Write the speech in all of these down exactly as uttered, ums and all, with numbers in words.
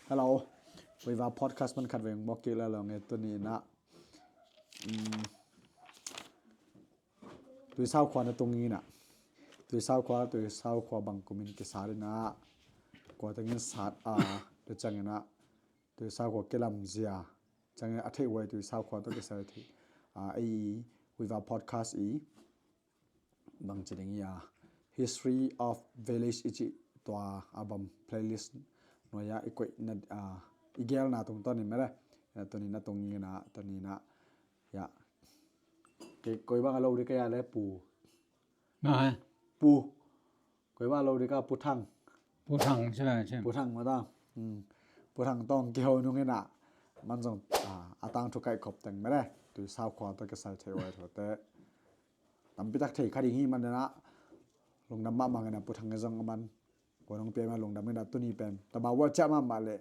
Hello. Viva podcast man khat veng mawk kik la lo nge tuni na. Tuisau khua na tung ina. Tuisau khua, Tuisau khua bang kumin kisat ina. Kua tengin sat a, tu cangina. Tuisau khua kilam zia. Cangina a thei wai Tuisau khua to kisat thei. A, ei Viva podcast i. Bang ci ding ia, History of Village i ci tua album playlist nuaia i koih na, i gelna tungtawn in mele. Tuni na tung ina, tuni na ia. Kei koi bang a lo di ka ia le pu. Pu. Koi bang a lo di ka Pu Thang. Pu Thang ci la ci. Pu Thang ma ta. Pu Thang tong kiho nung ina. Man zong a tang thu kai khop teng mele. Tuisau khua to kisai thei wai thote. Tampi tak thei kha ding hi man dena. Lungdam mahmah ngena Pu Thang e zong aman. Kua nong pia ma lungdam ngena tuni pen. Taba wua cia mahmah le.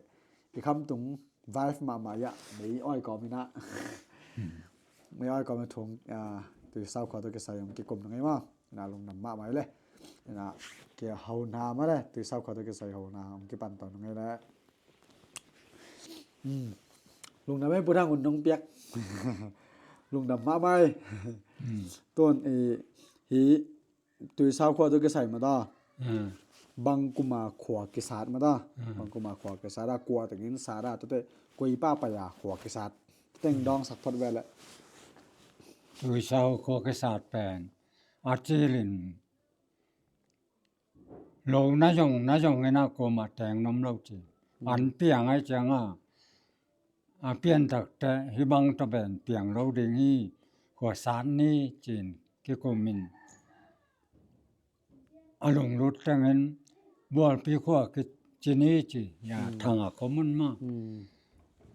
I kham tung vive mahmah ia. Mei oi kawm ina. Mei oi kawm thung, Tuisau khua to kisai ong kikum nang e ma. Na lungdam mahmah le. Na kia hau na ma le. Tuisau khua to kisai hau na ong kipan to nang e le. Lungdam e Pu Thang un nong piak. Lungdam mahmah e. Tun i hi Tuisau khua to kisai ma ta. Bang kuma khua kisat ma ta. Bang kuma khua kisat a kua tengin sat a tote koi pa pa ia khua kisat. Teng dong sak phot vele. Tuisau khua kisat pen. A cilin. Lo na zong, na zong ina koma teng nom lo ci. An piang ai cianga. A pian takte hi bang to ben piang lo ding hi. Khua sat ni cin kikumin. A lunglut tengin bualpi khua kici ni ci. Ia thang a komun ma.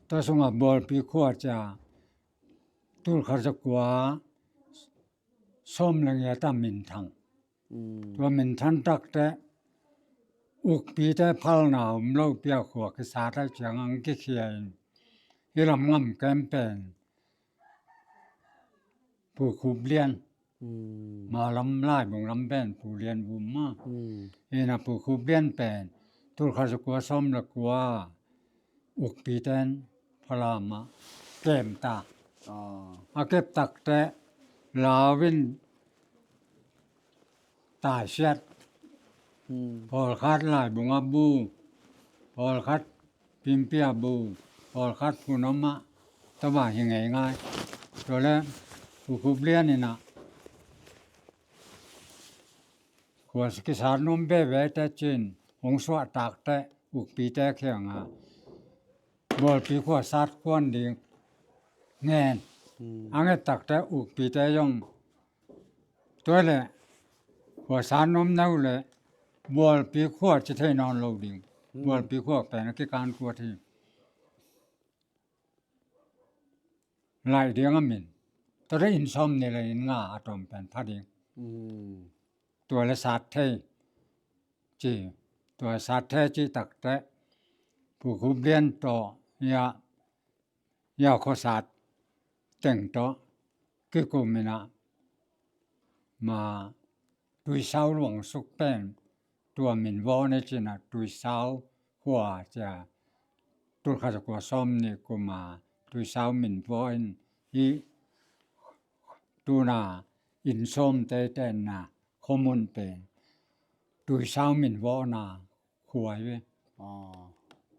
Ta sunga bualpi khua cia. Tulkhat zakua. Sawm le ngiat a minthang. Tua minthang takte ukpite phalna om lo pia khua kisat ai ciang ang kikhia in hi lam ngam kem pen Pu Khup Lian. Ma lam Laibung lam pen Pu Lian Vum ma. Ina Pu Khup Lian pen tulkhat zakua sawm le kua ukpiten Falam ah kem ta. A kep takte lau in taisiat. Pawlkhat Laibung ah bu, pawlkhat Pimpi ah bu, pawlkhat Phunom ah tawh hi ngeingai. Tua le Pu Khup Lian ina khua kisat nuam veve te cin hong suah takte ukpite kiangah bualpi khua sat kuan ding ngen. A nget takte ukpite zong tua le khua sat nuam neu le bualpi khua ci thei nawn lo ding. Bualpi khua pen a kikan kuat hi. Laih ding a min. Tua le inn sawm nih le inn nga a tawm pen pha ding. Tua le sat thei ci. Tua sat thei ci takte Pu Khup Lian tawh ia, ia khua sat teng tawh kikum ina ma Tuisau luang suk pen tua min vawh ni cina Tuisau khua cia tulkhat zakua sawm nih kuma Tuisau min vawh in hi tuna inn sawm teitena khomun pen Tuisau min vawhna khua hi ve.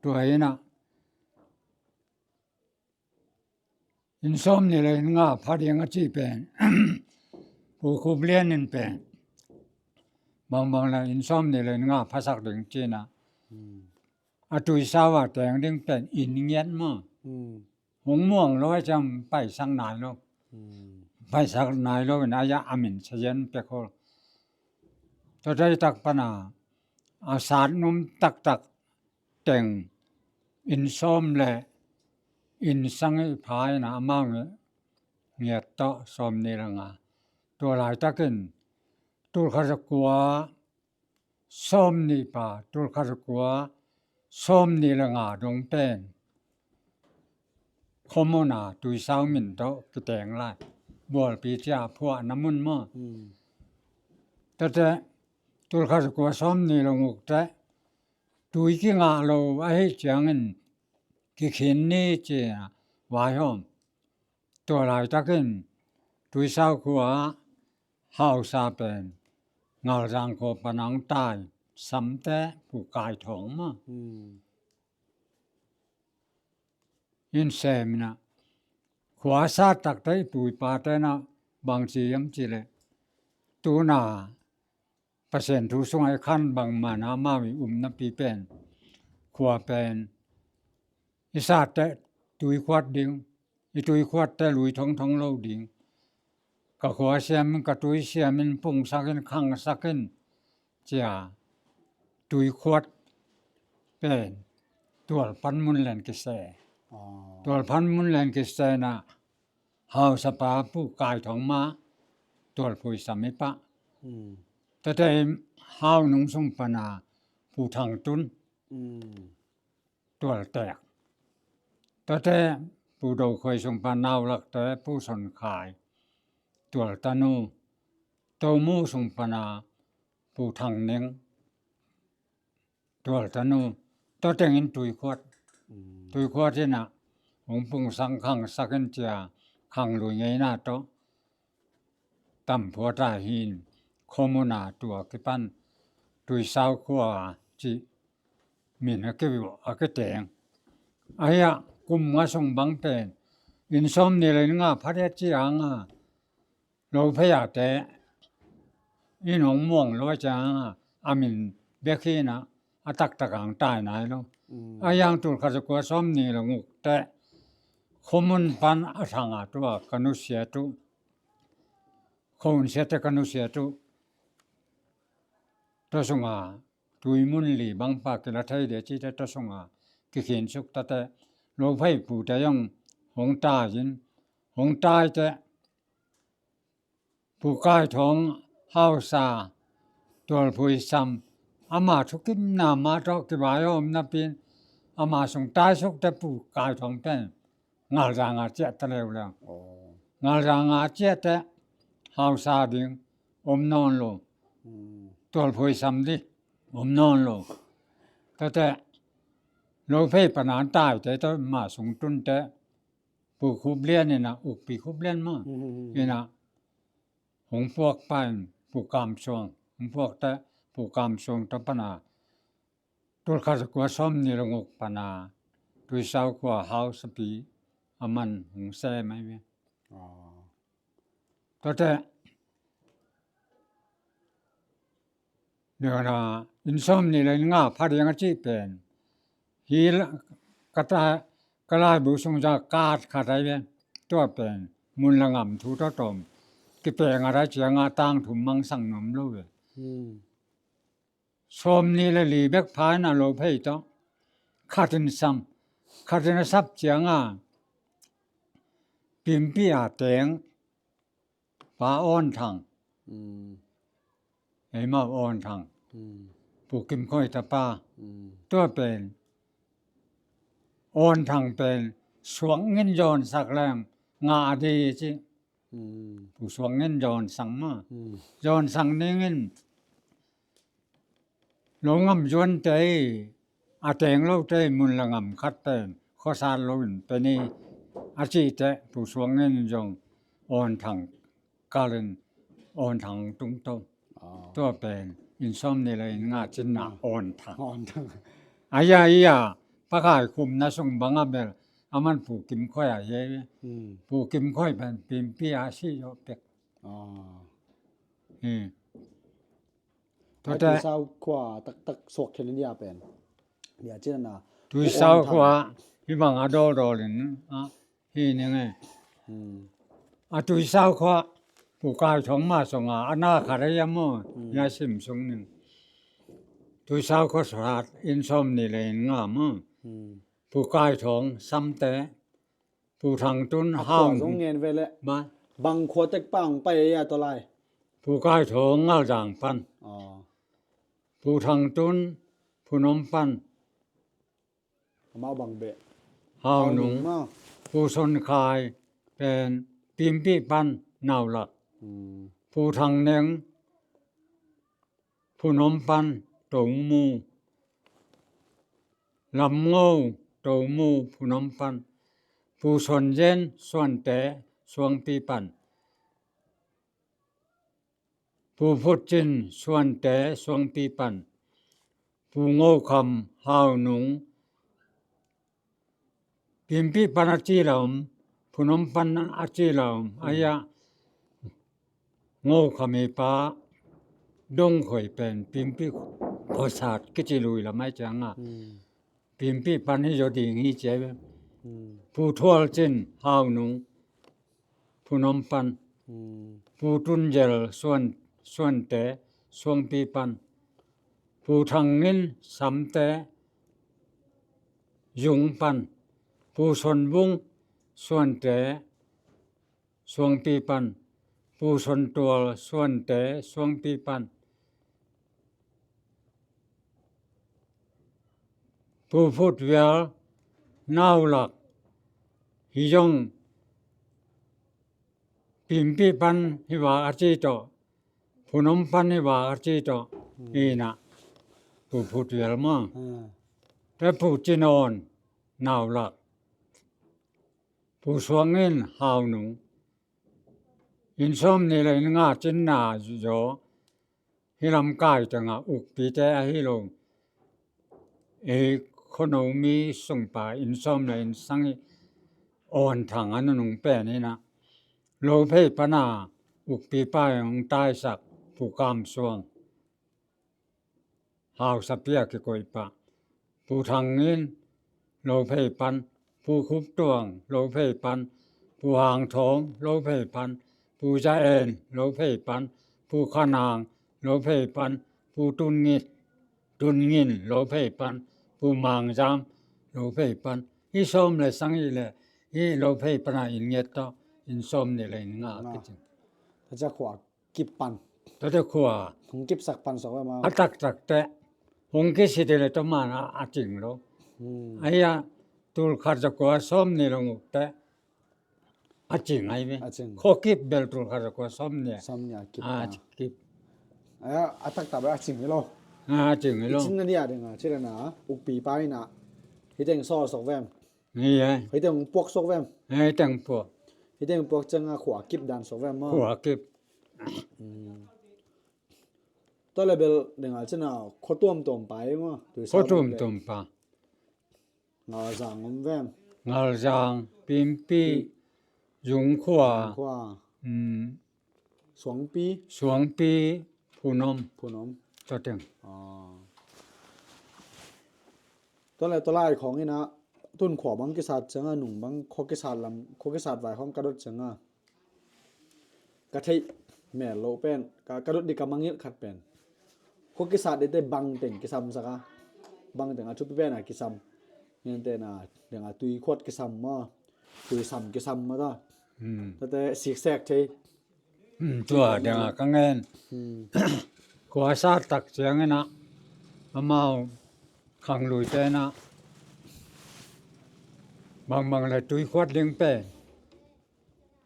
Tua ina inn sawm nih le inn nga pha ding a ci pen Pu Khup Lian in pen bangbang le inn sawm nih le inn nga phasak ding cina a Tuisau a teng ding pen inn ngiat ma. Hong muang lo a ciang paisak nai lo. Paisak nai lo in a ia a min sayan pek hol. Tua dai tak pana a sat num taktak teng inn sawm le inn sang i pha ina amau ngiat tawh sawm nih le nga. Tua laitakin tulkhat zakua sawm nih pa tulkhat zakua sawm nih le nga dong pen khomona Tuisau min tawh kiteng lai bualpi cia phuahna mun maw. Tete tulkhat zakua sawm nih le nguk te tui kingah lo ahih ciangin kikhin ni ci-a vaihawm. Tua laitakin Tuisau khua hausa pen Ngalzang khua pan a hong tai Samte Pu Kai Thawng mah in sem in ah, khua sat takte i pu i pate in ah bang ci hiam cih leh, tu-in ah Pasian thu sungah i khan bangmah in ah amau i upnapi pen, khua pen i sat teh tui khuat ding, i tui khuat teh lui thongthong lo ding. Ka khua siam in, ka tui siam in, pungsak in, khangsak in ci-a tui khuat pen tual pan mun leng kise. Tual pan mun leng kise in ah hausapa Pu Kai Thawng mah tualphui sam hi pah. Tuate Hau Nung sung pan a Pu Thang Tun tual teek. Tuate Pu Do Khuai sung pan a Nau Lakte Pu Son Khai tual tanu. To Mu sung pan a Pu Thang Ning tual tanu. Tua tengin tui khuat. Tui khuat in ah hong pungsak khangsak in ci-a khang lui ngeina tawh tam phuat a hi in, khua mun a tua kipan Tuisau khua cih min a ki, a kiteng. Ahi ah kum nga sung bang pen inn sawmnih le inn nga pha ding a ci hang a, Lophei a te in hong muang lo a ci hang a, a min bek hi in ah, a taktak hong tai nai lo. Ahi hang tul khat za kua sawmnih le guk teh khua mun pan a thang a tua ka nusiat uh, khua hun siat teh ka nusiat uh, tua sung a tui mun li bang pa kila thei ding ci teh tua sung a kikhin suk ta teh, Lophei pute zong hong tai in, hong tai teh Pu Kai Thawng hausa tualphui sam, ama thukimna mah tawh kivaihawm napi in, ama sung taisuk teh Pu Kai Thawng pen Ngalzang a ciah ta leuleu. Ngalzang a ciah teh hausa ding om nawn lo. Tualphui sam ding om nawn lo. Tuate Lophei pan a taite tawh ama sung tun teh Pu Khup Lian in ah, Ukpi Khup Lian mah in ah hong puak pah in, Pu Kam Suang hong puak teh Pu Kam Suang tawh pan a tul khat za kua sawmnih le guk pan a Tuisau khua hausapi a man hong sem ahi ve. Tuate, tua na, inn sawmnih le inn nga pha ding a cih pen hi la, ka ta, ka laibu sung za kat khat ahi ve. Tua pen mun le gam thu tawh tawm kipeng a dai ciang a tang thum mang sang nuam lo ve. Sawmnih le li bek pha in a Lophei tawh khat in sam, khat in a sap ciang a Pimpi a teng pa Awn Thang, eimau Awn Thang, Pu Kim Khoi tapa, tua pen Awn Thang pen suak ngin zawnsak leng ngah a ding ci. Pu suak ngin zawnsak mah. Zawnsak ning in lo gam zuante, a teng lote mun le gam khat pen khuasat lo in pe ni a cih teh Pu suak ngin zong Awn Thang kal in Awn Thang tungto. Tua pen inn sawmnih le inn nga cih na Awn Thang. Ahi a, ahi a, Pakai khumna sung bang a bel a man Pu Kim Khoi a hi. Pu Kim Khoi pen Pimpi a si zo pek. Tuate Tuisau khua taktak suak khin in dia pen, dia cih na, Tuisau khua hi bang a dawldawl in a hi ning e. A Tuisau khua Pu Kai Thawng mah sung a, a na khat ahi a maw, ya sim sung ning. Tuisau khua sat inn sawmnih le inn nga maw. Pu Kai Thawng Samte, Pu Thang Tun Hau Nung. Bang khua tek pang pai a tua lai. Pu Kai Thawng Ngalzang pan. Pu Thang Tun Phunom pan. Amau bang beh. Hau Nung. Pu Son Khai pen Pimpi pan Nau Lak. Pu Thang Neng Phunom pan Tong Mu. Lam Ngo, Tomu, Phunom pan. Pu Son Yen, Suante, Suangpi pan. Pu Phut Cin, Suante, Suangpi pan. Pu Ngo Kham, Hau Nung, Pimpih pan a ci la om, Phunom pan a ci la om, mm, ahi a Ngo Kham i pa Dong Khoi pen Pimpih khuasat kici lui lam ahi cianga. Mm. Pimpih pan hi zaw ding hi ci a ve. Mm. Pu Thual Cin, Hau Nung, Phunom pan. Mm. Pu Tun Zel, Suan, Suante, Suangpi pan. Pu Thang Ngin, Samte, Zung pan. Pu Son Vung, Suante, Suangpi pan. Pu Son Tual, Suante, Suangpi pan. Pu Phut Vial, Naulak, hi zong Pimpih pan hi vak a ci tawh, Phunom pan hi vak a ci tawh, mm, hi na, Pu Phut Vial maw. Mm. Te Pu Cin Awn, Naulak. Pu Suang Ngin, Hau Nung. Inn sawm nih le inn nga cin na zaw, hi lamkai tengah ukpite ahi lo, ei khuano mi sungpa inn sawm le inn sagih Awn Thang a nunung pen hi na. Lophei pana ukpipa i hong taisak Pu Kam Suang, Hausapi a kikoih pah. Pu Thang Ngin, Lophei pan. Pu Khup Tuang, Lophei pan. Pu Hang Thawng, Lophei pan. Pu Za En, Lophei pan. Pu Kha Nang, Lophei pan. Pu Tun Ngin, Tun Ngin, Lophei pan. Pu Mang Zam, Lophei pan. Hi sawm le sagih le hi Lophei pana inn nget tawh inn sawm nih le inn nga, nga, kici. Tua ciang khua kip pan. Tua te khua hong kipsak pan sawk ve maw. A taktak te hong kisit le tua man a, a cing lo. Hmm. Ahi a tul khat za kua sawm nih le guk te a cing ahi ve. A cing. Khua kip bel tul khat za kua sawm nih. Sawm nih a kip. A, a kip. Ahi a, a taktak bel a cing hi lo. A, a cing hi lo. I cin na nih a ding a, ci le na, ukpipa in a, hi teng sawl sawk ve. Ni e. Hi teng puak sawk ve. Hi teng puak. Hi teng puak ciang a khua kip dan sawk ve maw. Khua kip. Hmm. Tua le bel ding a cin a khua tuamtuam pa hi maw. Khua tuamtuam pa. Ngalzang om ve. Ngalzang, Pimpi, Zungkhua. Zungkhua. Hmm. Suangpi. Suangpi, Phunom. Phunom. Tua teng. Ah. Tua le tua lai khawng in a, tun khua bang kisat ciang a, nung bang khua kisat lam, khua kisat vai khawng ka dot ciang a, ka theih mel loh pen, ka, ka dot ding ka mangngilh khat pen, khua kisat ding te bang teng kisam sak a, bang teng a thupi pen a kisam. Nian te na, ding a tui khuat kisam maw, tui sam kisam maw ta. Hmm. Tua te siksek thei. Hmm, tua ding a ka ngen. Hmm. Khua sat tak ciang in a, amau khangluite in a, bangbang le tui khuat ding pen,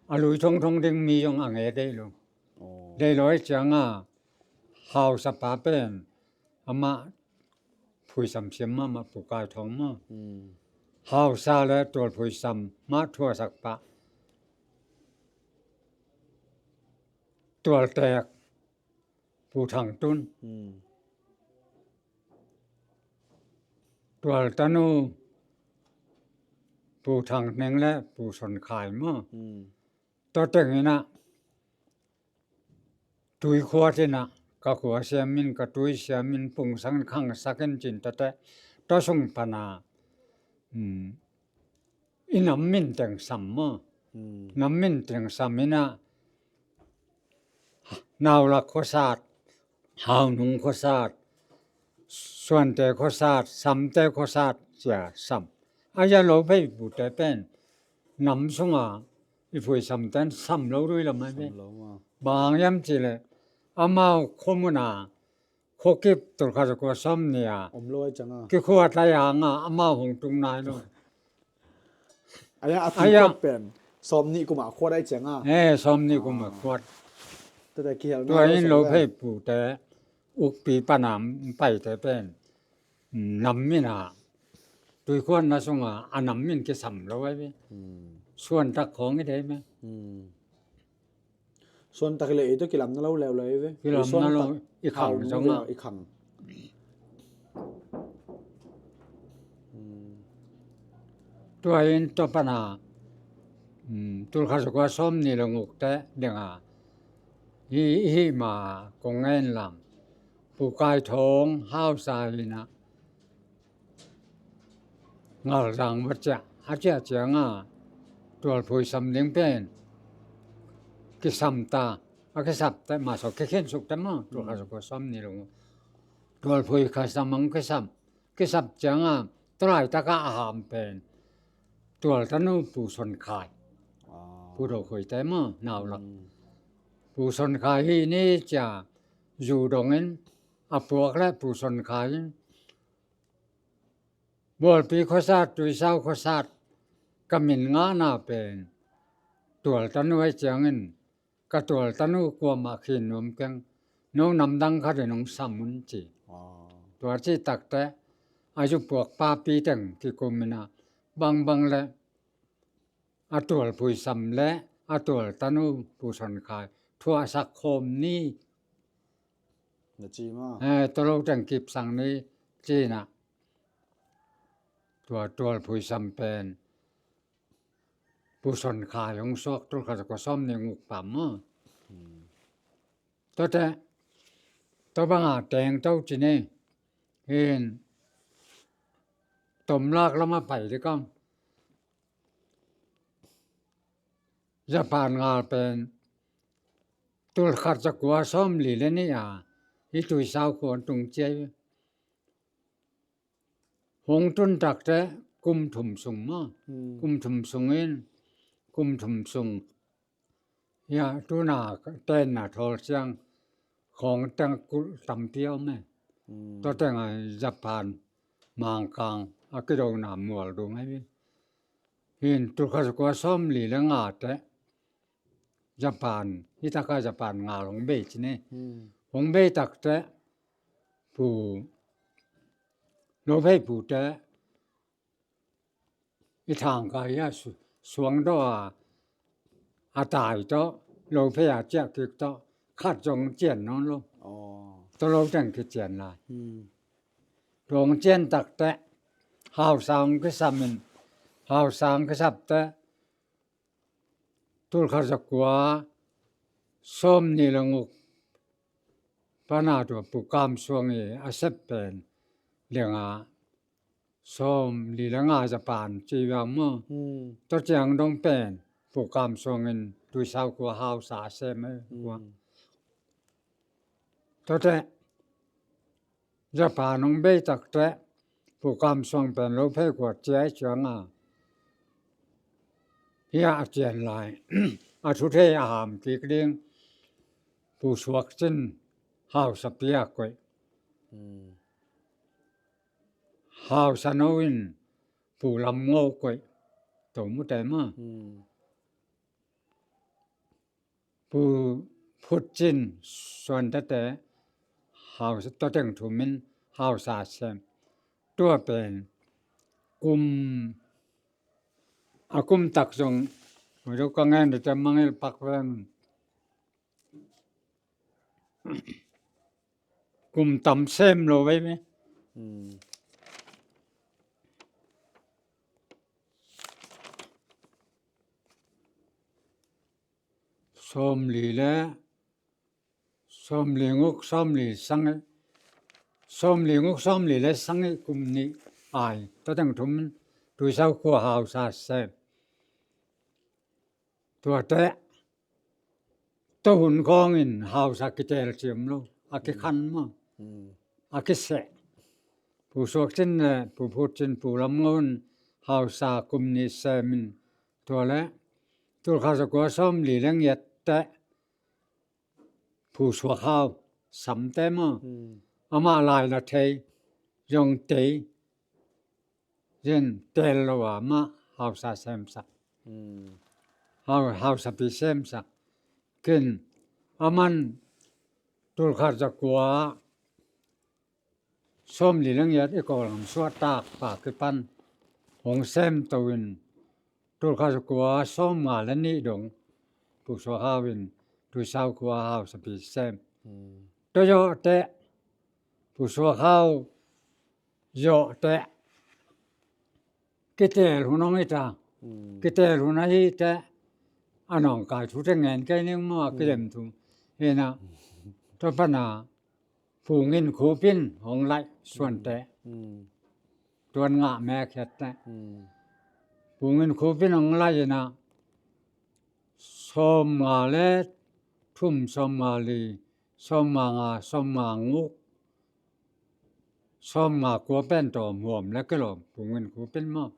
a lui thongthong ding mi zong a nge deih lo. Oh. Deih lo ahi ciang a, hausapa pen, amah phuisam siam mahmah, Pu Kai Thawng maw. Hmm. Hausa le tual phuisam mah thuasak pah. Tual tek, Pu Thang Tun. Hmm. Tual tanu, Pu Thang Neng le Pu Son Khai maw. Hmm. Tua teng in a, tui khuat in a, ka khua siam in, ka tui siam in, pungsan khangsak in cin tate, tua sung pan a, um, i nam min teng sam maw. Hmm. Nam min teng sam in a, Naulak khuasat, Haunung khuasat, Suante khuasat, Samte khuasat, cia sam. A ya lo pei pute pen, nam sunga i phuisam ten sam lo rui lam ai ve. Sam lo maw. Bang hang hiam cih leh, amau khua mun a, khua kip tul khat za kua sawm nih a, om lo ai ciang a, kikhuat lai hang a, amau hong tung nai lo. Ai a, a tui khuat pen sawm nih kum a khuat ai ciang a. Eh, sawm nih kum a khuat. Tua in lo pei pute, ukpi pan a paite pen, nam min a, tuikhuanna sungah a nam in kisam lo ahi ve. Hmm. Suantak khawng i dei me. Hmm. Suantak i leh ei tawh kilamna lo leuleu ahi ve. Kilamna lo, i khang zongah i khang. Hmm. Tua in tua pana, hmm, tul khat za kua sawm nih le nguk te ding a, i, i hih ma kong ngen lam. Pu Kai Thawng hausa hi na. Ngalzang va ciah, a ciah ciangin tualphui sam ding pen kisam ta, a kisap ta, masa kikhen suk ta maw, tul khat za kua sawm nih le nguk. Tualphui khat sam ang kisam, kisap ciangin tua laitak a ham pen tual tanu Pu Son Khai. Ah. Pu Do Khui te maw, nau lak. Hmm. Pu Son Khai hi ni cia zu dongin a puak le Pu Son Khai in Bualpi khuasat, Tuisau khuasat, ka min ngahna pen tual tanu ahi ciangin, ka tual tanu kuamah khin nuam keng, no namdang khat in hong sam un ci. Ah. Tua ci takte, a zu puak papi teng kikum in a, bangbang le, a tualphui sam le, a tual tanu Pu Son Khai, thuahsak khawm ni. Na ci maw? Eh, tua lo teng kipsang ni, ci na. Tua tualphui sam pen Pu Son Khai hong suak tul khat za kua sawm nih nguk pam maw. Hmm. Tua te, tua banga teng to ci ni. Hin, tomlak lamah pai dih kang. Japan ngal pen tul khat za kua sawm li le nih a, i Tuisau khua tung ciai. Hong tun takte kum thum sung maw. Hmm. Kum thum sung in, kum thum sung. Ya, tuna tenna thawl ciang khawng teng kulh tampi a om e. Hmm. Tua teng a Japan mangkang a kidona mual dung ahi. Hin tul khat za kua sawm li le nga te Japan, hi taka Japan ngal hong bei ci ni. Hmm. Hong bei takte Pu Lo Phei Pu te i thangkai a su-, suang dawh a, a tai tawh, Lo Phei a ciah kik tawh, khat zong cian nawn lo. Oh. Tua lo teng kician lai. Hmm. Tua hong cian takte, hausa hong kisam in, hausa hong kisapte, tul khat za kua sawm nih le nguk pana tua Pu Kam Suang i a sep pen lenga sawm li le nga Japan ci vang maw. Hmm. Tua ciang dong pen Pu Kam Suang in Tuisau khua hausa a sem e. Hmm. Khua. Tua te Japan hong bei takte Pu Kam Suang pen Lo Phei khua ciai cianga hi a cian lai. A thu thei a ham kik ding Pu Suak Cin hausapi a koih. Hmm. Hausa no in Pu Lam Ngo koih. To mu te maw. Hmm. Pu Phut Cin Suan Tate hausa, tua teng thum in hausa sem. Tua pen kum, a kum tak zong, mui dok ka ngen dite mangil pak veng. Kum tam sem lo vei me. Hmm. Sawm li le, sawm li nguk, sawm li sangih, sawm li nguk, sawm li le sangih kum nih ai, tua teng thum Tuisau khua hausa sem. Tuate, tua hun khawngin hausa kitel ciam lo, a kikhan maw. Hmm. A kiseh. Pu Suak Cin le Pu Phut Cin, Pu Lam Ngo in hausa kum nih semin, tua le tul khat za kua sawm li le ngiat te Pu Suak Hau Samte maw. Hmm. Amah lai na thei, zong tei, zin tel lo a mah hausa semsak. Hmm. Hau, hausapi semsak. Kin, aman tul khat za kua sawm li le ngiat i Kawlgam suahtak pa kipan hong sem to in, tulkhat zakua sawmnga le nih dong Pu Suak Hau in Tuisau khua hausapi sem. Tua zawh teh Pu Suak Hau zawh teh kitel hun hong hi ta. Kitel hun ahi teh a nawngkai thu teng ngen kei ning maw, a kilem thu hi na. Tua pana Pu Ngin Khup in hong laih suan teh. Tuan ngah mek hiat teh Pu Ngin Khup in hong laih hi na. Sawmnga le thum, sawmnga li, sawmnga nga, sawmnga nguk, sawmnga kua pen tawm huam le kilawm Pu Ngin Khup in maw.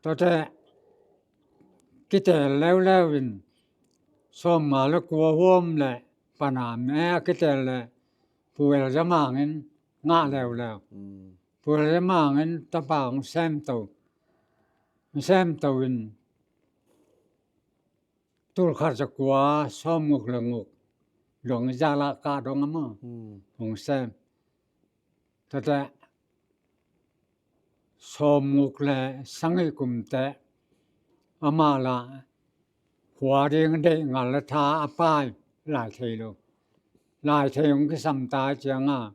Tua teh kitel leuleu in sawmnga le kua huam le pana me a kitel le Pu El Za Mang in ngah leuleu. Pu El Za Mang in tapa hong sem to, hong sem to in tulkhat zakua sawmnguk le nguk dong, zala kah dong a maw, hong sem. Tua teh sawmnguk le sagih kum teh amah lah khua ding deih ngal le tha a pai lai thei lo. Lai thei hong kisam ta ciangah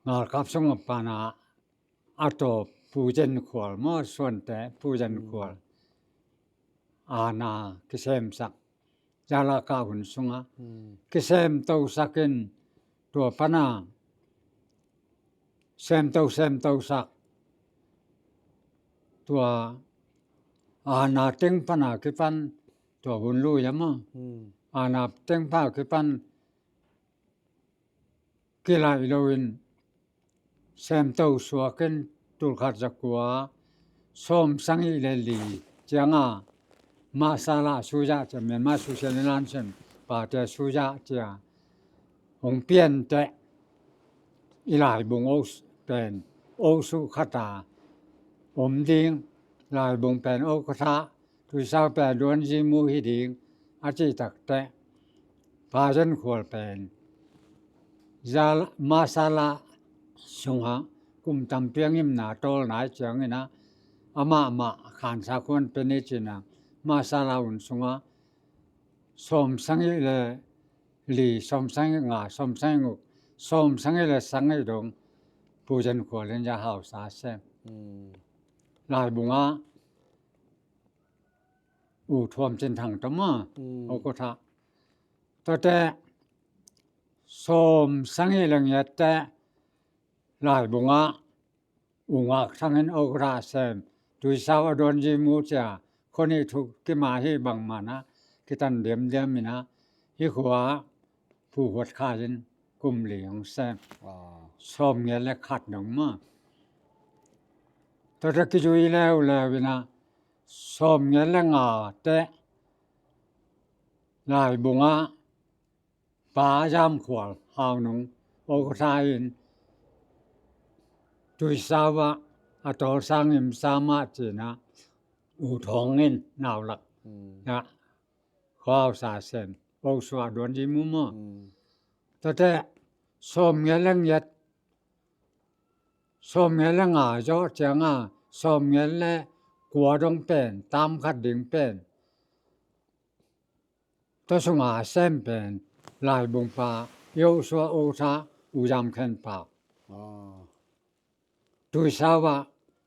ngalkap sungah pana a tawp Pu Zen Khual maw, suan teh Pu Zen Khual. Ana kisemsak, zala kah hun sungah kisem tosak in tua pana sem to, sem tosak. Tua ana teng pana kipan tua hun lui a maw. Ana teng pana kipan kilaih loin sem to suak in tulkhat zakua sawmsagih le li ciangah Mahsala Suzah cia, Myanmar Socialist Lansin Party Suzah cia hong pian teh i laibung o pen o suh khata om ding, laibung pen o kotha, Tuisau pen Duanzi Mu hi ding a cih tak teh Pa Zen Khual pen Mahsala sungah kum tampi a ngimna tawl nai ciangin ah amah mah khansa khuan pen i cih a Mahsala hun sungah sawmsagih le li, sawmsagih nga, sawmsagih nguk, sawmsagih le sagih dong Pu Zen Khual in za hausa sem. Laibungah U Thuam Cin Thang tawh maw, o kotha. Tua teh sawmsagih le giat teh laibungah U Ngak Thang in o kotha sem. Tuisau a Duanzi Mu cia khua nih thuk kima hi bangmah ah kitan diamdiam in ah hih khua Pu Huat Khai in kum li hong sem. Sawmgiat le khat dong maw. Tua teh kizui leuleu in ah sawmgiat le nga teh laibungah Pa Zam Khual Hau Nung o kotha in Tuisau ah a tawlsa ngimsa mah cih a U Thawng in Naulak ah khua hausa sem, o suah Duanzi Mu maw. Tua teh sawmgiat le giat, sawmgiat le nga zawh ciangah sawmgiat le kua dong pen, tam khat ding pen tua sungah sem pen laibung pa, i o suah o tha U Zam Khen Pau. Tuisau ah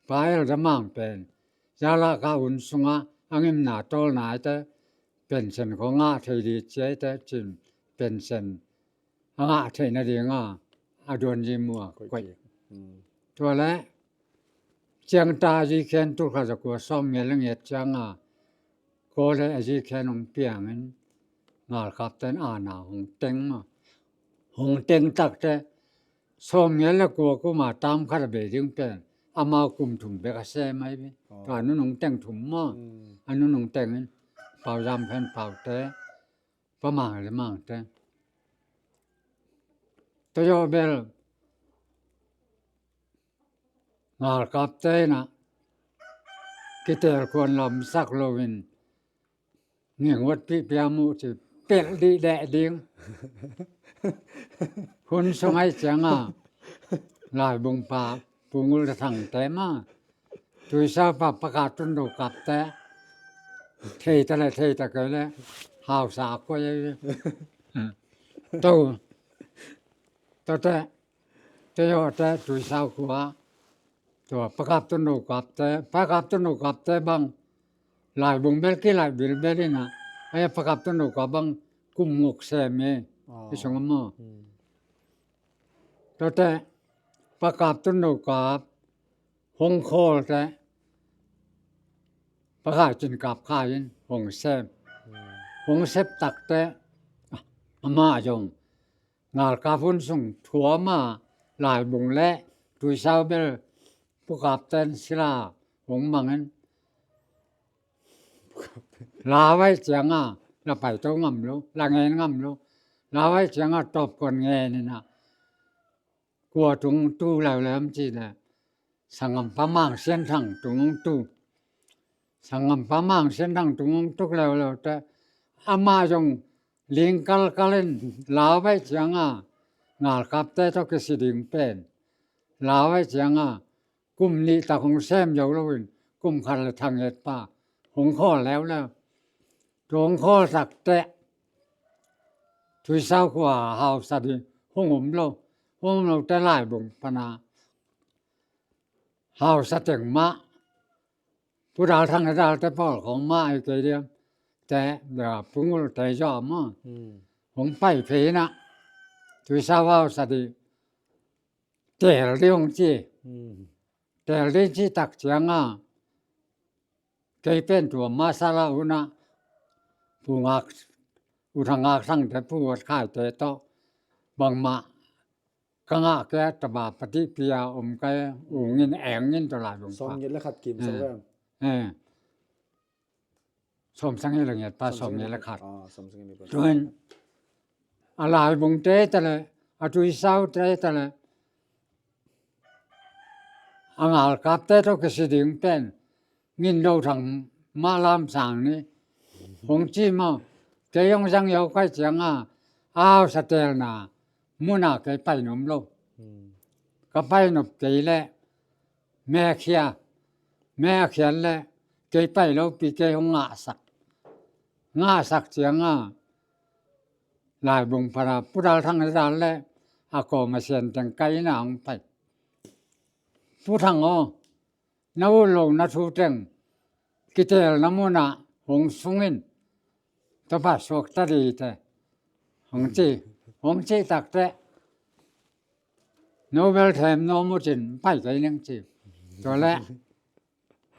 Pa El Za Mang pen zala kah hun sungah a ngimna tawl nai teh pension khawng ngah thei ding ci a, teh cin pension a ngah theih nadingah a Duanzi Mu ah koih. Tua leh ciangta a zi khen tulkhat zakua sawmgiat le giat ciangah Kawl le a zi khen hong piangin ngalkapte in ana hong teng maw. Hong teng tak teh sawmgiat le kua kum a tam khat a bei ding pen amau kum thum bek a sem ahi ve. Tua a nunung teng thum maw. A nunung teng in Pau Zam Khen Pau te, Pa Mang Le Mang te. Tua zawh bel ngalkapte in ah kitel khuan lamsak loin nginghuat pihpih a muh ci pelh dih deh ding. Hun sung ahih ciangah laibung pa Pu Ngul Thang te mah, Tuisau pa Pakap Tun No Kap te, thei ta le thei ta kei le, hausa a koi ei. To, to te, te yo te, Tuisau khua, tua Pakap Tun No Kap te, Pakap Tun No Kap te bang, Laibung bel kilaih bilbel in ah, ei Pakap Tun No Kap bang kum nguk sem hi, i sung maw. Tua te, Pakap Tun No Kap hong khawl te, Pakai Cin Kap Khai in hong sem. Hong sep tak te, amah zong ngalkap hun sung thuam a, Laibung le Tuisau bel Pu Kap ten sila hong mang in, lau ahih ciang a, la paito ngam lo, la ngen ngam lo, lau ahih ciang a tawpkon ngen in ah, kua tung tu leuleu hiam cih leh, sanggampa Mang Sian Thang tung hong tu. Sanggampa Mang Sian Thang tung hong tuk leuleu te, amah zong ling kalkal in, lau ahih ciang a, ngalkap te tawh kisi ding pen, lau ahih ciang a, kum nih tak hong sem zo lo in, kum khat le Thang Nget pa hong khawl leuleu. Tua hong khawl tak te, Tuisau khua hausa ding hong om lo, hong om lo te Laibung pan a hausa teng mah, Pu Dal Thang, Dal te pawl khong mah hi kei diam, te, Pu Ngul te zaw maw. Hong pai phei in ah, Tuisau hausa ding teel ding hong ci. Teel ding cih tak ciang a, kei pen tua masala hun ah, Pu Ngak, U Thang Ngak Thang te, Pu Wat Khai te tawh, bangmah ka ngah kei a, tapa pati pia om kei, ung in eng in tua Laibung pa. Sawmgiat le khat kim sak ve. Sawmsagih le ngiat pa, sawmgiat le khat. Tua in a Laibung te ta le, a Tuisau te ta le, a ngalkap te tawh kisi ding pen, Ngin Do Thang mah Lam Sang ni hong ci maw. Kei hong zang yo kai ciang a, a hausa teelna mun ah kei pai nuam lo. Ka pai nop kei leh, me a khia, me a khiat leh, kei pai lo pi, kei hong ngahsak. Ngahsak ciang a, Laibung pan a Pu Dal Thang Dal leh a kawm a sian teng kai in a hong pai. Pu Thang aw, na ut lohna thu teng kiteelna mun ah hong sung in, tua pa suakta ding hi teh, hong ci. Hong cih tak teh, no bel them nuam uh cin, pai kei ning ci. Tua leh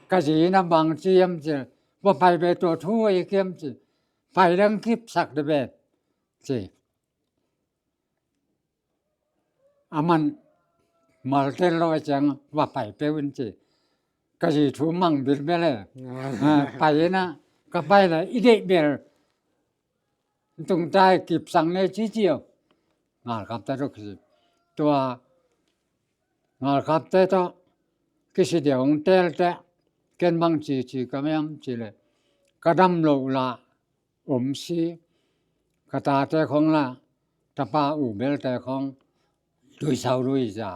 ka zi in a bang ci hiam cih leh, va pai ve, tua thu hi kiam ci. Pai leng kipsak dih ve ci. A man maltel lo a ciang va pai peuh in ci. Ka zi thu mang bilbel e. Ah, pai in a, ka pai leh i deih bel tung tai, kipsak ni ci ci aw. Ngalkapte tawh kisi. Tua ngalkapte tawh kisi dia hong teel teh, ken bang ci ci ka hiam cih leh, ka dam loh lah om si, ka tate khong lah, tapa U Bel te khong, Tuisau Lui za,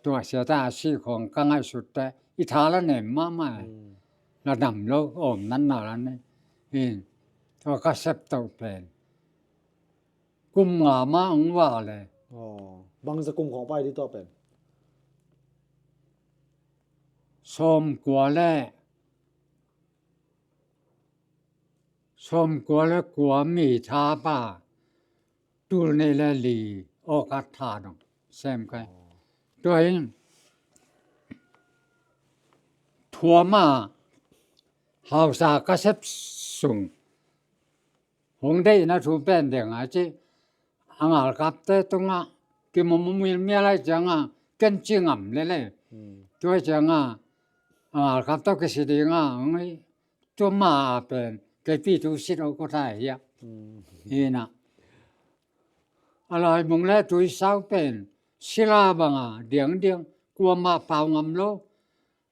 tua sia ta a si khong ka ngaihsut teh, i tha lah nem mahmah e. La dam lo, om natna lah nei in. Tua ka sep toh pen kum nga mah hong vak leh. Aw, bangzah kum khong pai ding tua pen? Sawmkua leh, sawmkua leh kua, Mi Tha Pa, tul nih leh li, August tha dong sem kei. Tua in thuam a, hausa ka sep sung hong deihna thu pen deng a ci, a ngalkapte tungah kimawhmawh mialmial ahih ciang a, ken ci ngam lel e. Tua ciang a, a ngalkap tawh kisi ding a hong hi, tua mah a pen kei pi tu sit o ko thai hiam. Hi na, a Laibung leh Tuisau pen sila bang a diangdiang, kuamah pau ngam lo.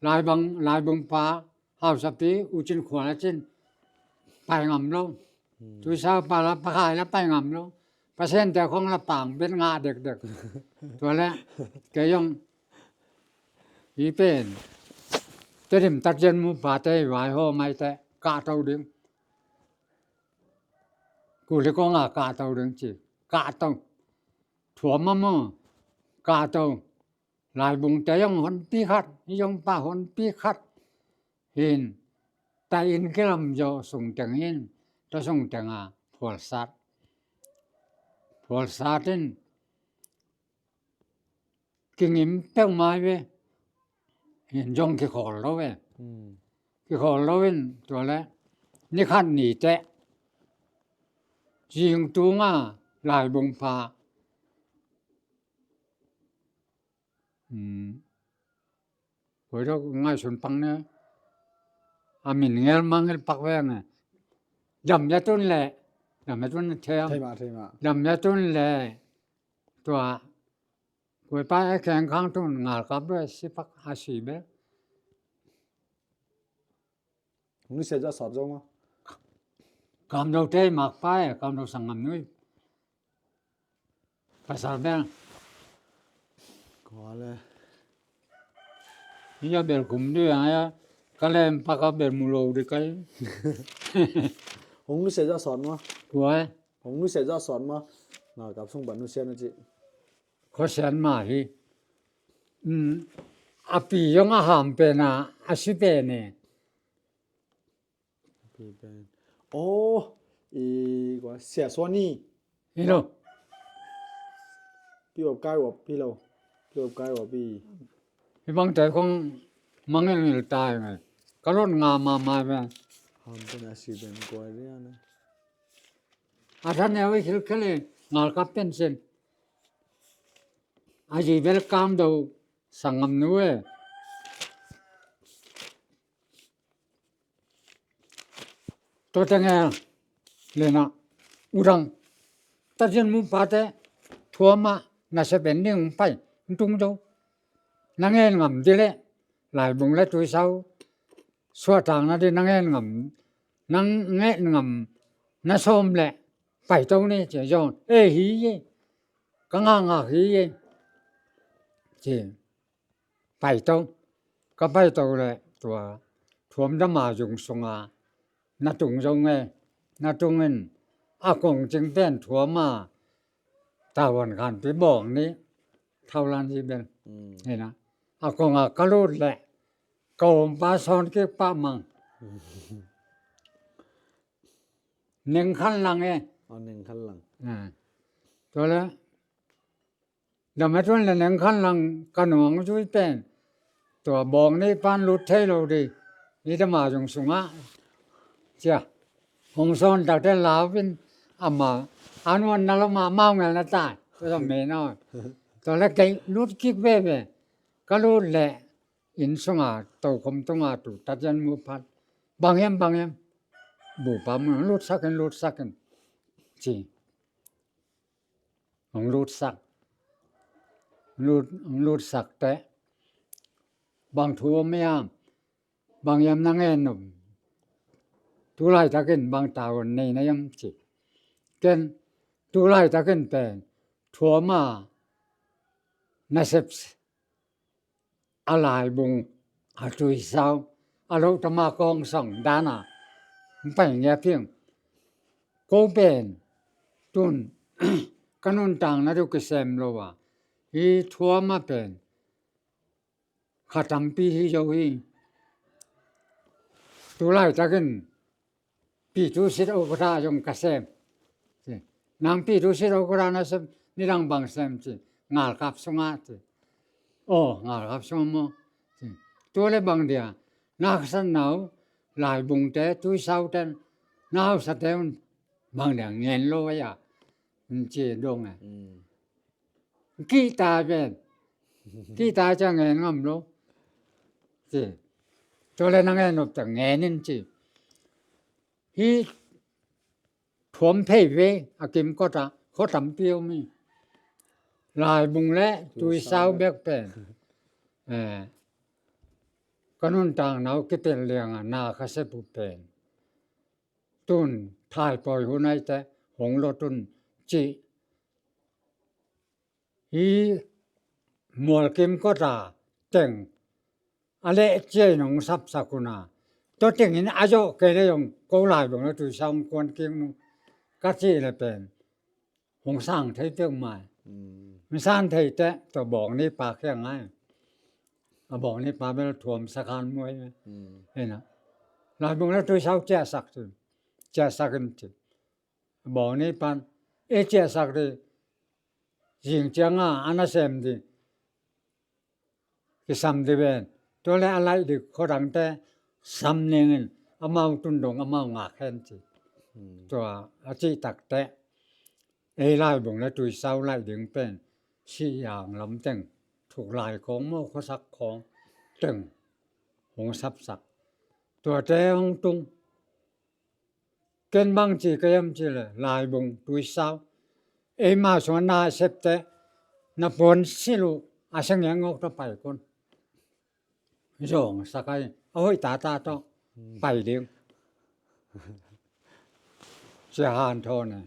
Laibung, Laibung pa, hausapi, U Cin Khual a cin, pai ngam lo. Tuisau pa lah, Pakai lah pai ngam lo. Pasian te khong lah pang bet ngah dekdek. Tua leh kei zong Hih pen Tedim tatsian mupate i vaihawm maite kahto ding. Kuli kong a kahto ding ci. Kahto. Thuam a maw. Kahto. Laibungte zong honpi khat, hih zong pa honpi khat. Hin, ta inn kilam zawh sung teng hin, ta sung teng a phualsat. Phualsat in, kingim peuhmah hi ve. Hin zong kikhawl lo ve. Hmm. Kikhawl lo in, tua leh, ni khat ni teh. Zing tung a, laibung pha. Hmm. Koi dok ngaihsun pang ne. A min ngel mangel pak veng e. Dam ya tun leh. Dam ya tun thiam. Thei mah, thei mah. Dam ya tun leh. Tua. Koi pa e kheng khang tun ngal kap ve si pak a si be. Hong nusia zah sawt zo maw? Kamdo te makpa e, kamdo sanggam nui. Pasal bel. Kua le. Hia bel kum dui a ya. Ka lem pa ka bel mu lo di kai. Hong nusia zah sawt maw? Kua e. Hong nusia zah sawt maw? Ngal kap sung pan nusia na ci. Khuasian mah hi. Um, a pi zong a ham pen a, a si pen e. A pi pen. Oh, i kua Sia Suani. Hi lo. Pi wap kai wap pi lo. Pi wap kai wap pi. Hi bang te kong mangel ngil tai ngai. Ka lot nga ma ma pen. Ham pen a si pen kua dia na. A tha neu i khilkhel e, ngal kap pen sen. A zi bel kamdo sanggam nu e. Tua teng e, lena, u dang. Tatsian mupate, thuam a, nasep en ding pai, tung zo. Na ngen ngam di leh, laibung leh tuisau. Suahtakna di na ngen ngam, na ngen ngam, na sawm leh, paito ni ci zong. E hi ye, ka ngakngak hi ye. Ci, paito. Ka paito leh, tua, thuam dam a zung sung a, na tung zong e, na tung in, a kong cing pen thuam a, Tavuan Khanpi bawng ni, thaulan hi bel. Mm. Hi na. A kong a ka lut leh, ka om pa sawn kik pah mang. Neng khan lang e. Oh, neng khan lang. A. Tua leh, dam a tuan leh neng khan lang ka nuang zui pen. Tua bawng ni pan lut thei lo di. Ni dam a zung sung a. Cia. Hong sawn tak te lau in ama. An wan na lo ma mau ngel na tai. Tua me na. Tua leh kei lut kik veve. Ka lut leh inn sung a, tokhom tung a tu, tatsian muphat. Bang hiam, bang hiam. Bupa mun, lutsak in, lutsak in. Ci. Hong lutsak. Lut, hong lutsak teh. Bang thu om hiam. Bang hiam na ngen om. Tu laitakin bang tavuan nei na hiam ci. Ken, tu laitakin pen. Thuam a. Nasep a laibung, a tuisau, a loh tama kong song dan a, pai ngia piang. Ko pen, tun, ka nuntakna tu kisem lo a, hi thuam a pen, kha tampi hi zo hi. Tu laitakin, Pi tu sit o kota zong ka sem. Nang pi tu sit o kota na sem, nidang bang sem ci. Ngal kap sung a ci. O, ngal kap sung a maw. Ci. Tua leh bang dia. Na ka san nau, laibungte, tuisauten, na hausate un, bang dia ngen lo a ya. Ci dong e. Mm. Kihta pen. Kihta cia ngen ngam lo. Ci. Tua leh na ngen nop ta ngen in ci. Hi thuam phei ve a kimkot ah, khua tampi om hi. Laibung leh tuisau bek pen. Eh, ka nuntakna uh kipelh liang a na ka sep uh pen. Tun thaipawi hun aite hong lot un ci. Hi mual kimkot a teng a leh ciai nong sapsak un a, tua tengin a zawh kei le zong ko Laibung le Tuisau hong kuan kik nu ka cih le pen hong sang thei peuh mai. Mm. Hong sang thei teh tua bawng ni pa kiang ai. A bawng ni pa bel thuam sakhan muai. Mm. Ina. Laibung le Tuisau ciahsak cin. Ciahsak in cin. A bawng ni pan. E ciahsak di. Zing cianga a nasem di. Kisam di ven. Tua le a laih dik khuadangte sam ningin amau tundong amau ngak hen ci. Hmm. Tua a cih takte ei Laibung le Tuisau laih ding pen Siang lam teng thuk lai khawng maw khuasak khawng teng hong sapsak. Tuate hong tung. Ken bang ci ka hiam ci le Laibung Tuisau. Eima sungah na septe na puan silh uh a seng yang ngawk ta pai kun. Zong sakai a hoih tata tawh pai ding. Cia han thawn e.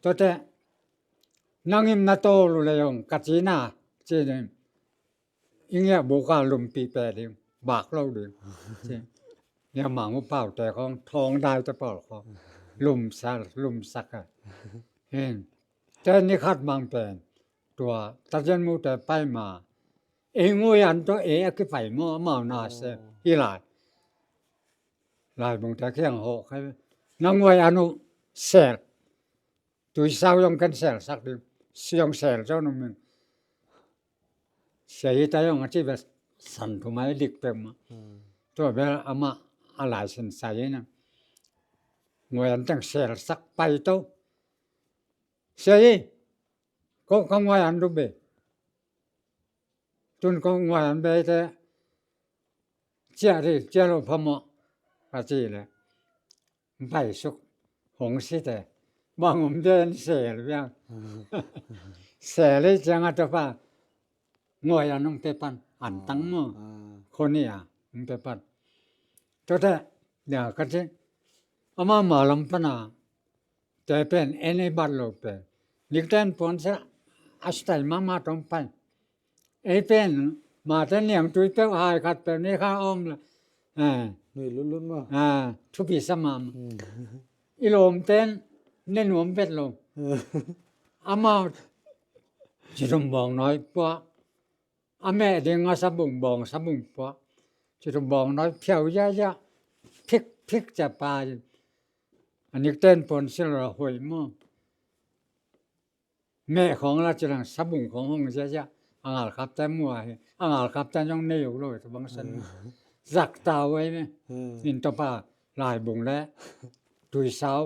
Tuate nangim na tawl uh le zong ka cina ci ning. I ngiah buka lumpi pe ding, bak lo ding. Ci. Nia mang uh paute khong thawng dai te pawl khong lumsak, lumsak a. Hin. Te ni khat mang pen tua tajen mu te pai ma. Ei ngui an to ei a kipai mo amau na se. Hi lai. Laibung te kiang ho kai. Na ngui an uh sel. Tuisau zong ken selsak ding. Siang sel zong nung ming. Sia hi ta zong a ci bel san thu mai dik pek ma. Hmm. Tua bel ama a lai sin sa hi na. Nguai an teng selsak pai to. Sia hi. Ko ka nguai an du be. Tun ko nguai an be te. Cia di, cia lo phamawh. Ka ci le. Bai suk hong si te. Bang om den sel biang. Sel i ciang a tapa. Ngoi a nong pe pan. An tang mo. Khoni a nong pe pan. Tote. Dia ka ci. Ama ma lam pan a. Te pen en ei bat lo pen. Nik ten pon sa. A stai mama tong pai. Ei pen, mate niangtui peuh hai khat peuh ni kha om le. Eh. Nui lutlut maw? Ah, thupi sa mahmah. Hmm. I lawmten ne nuam vet lo. Amau cidum bawng nawi puah. A meh ding a sabung bawng sabung puah. Cidum bawng nawi phiau ziahziah. Phik phik cia pa. A nik ten puan sil ra hoih maw. Meh khawng la ci lang sabung khawng hong ziahziah a ngalkapte mua hi. A ngalkapte zong nei uh lo hi tabang san. Zak ta uh ei me. In tawpa laibung le tuisau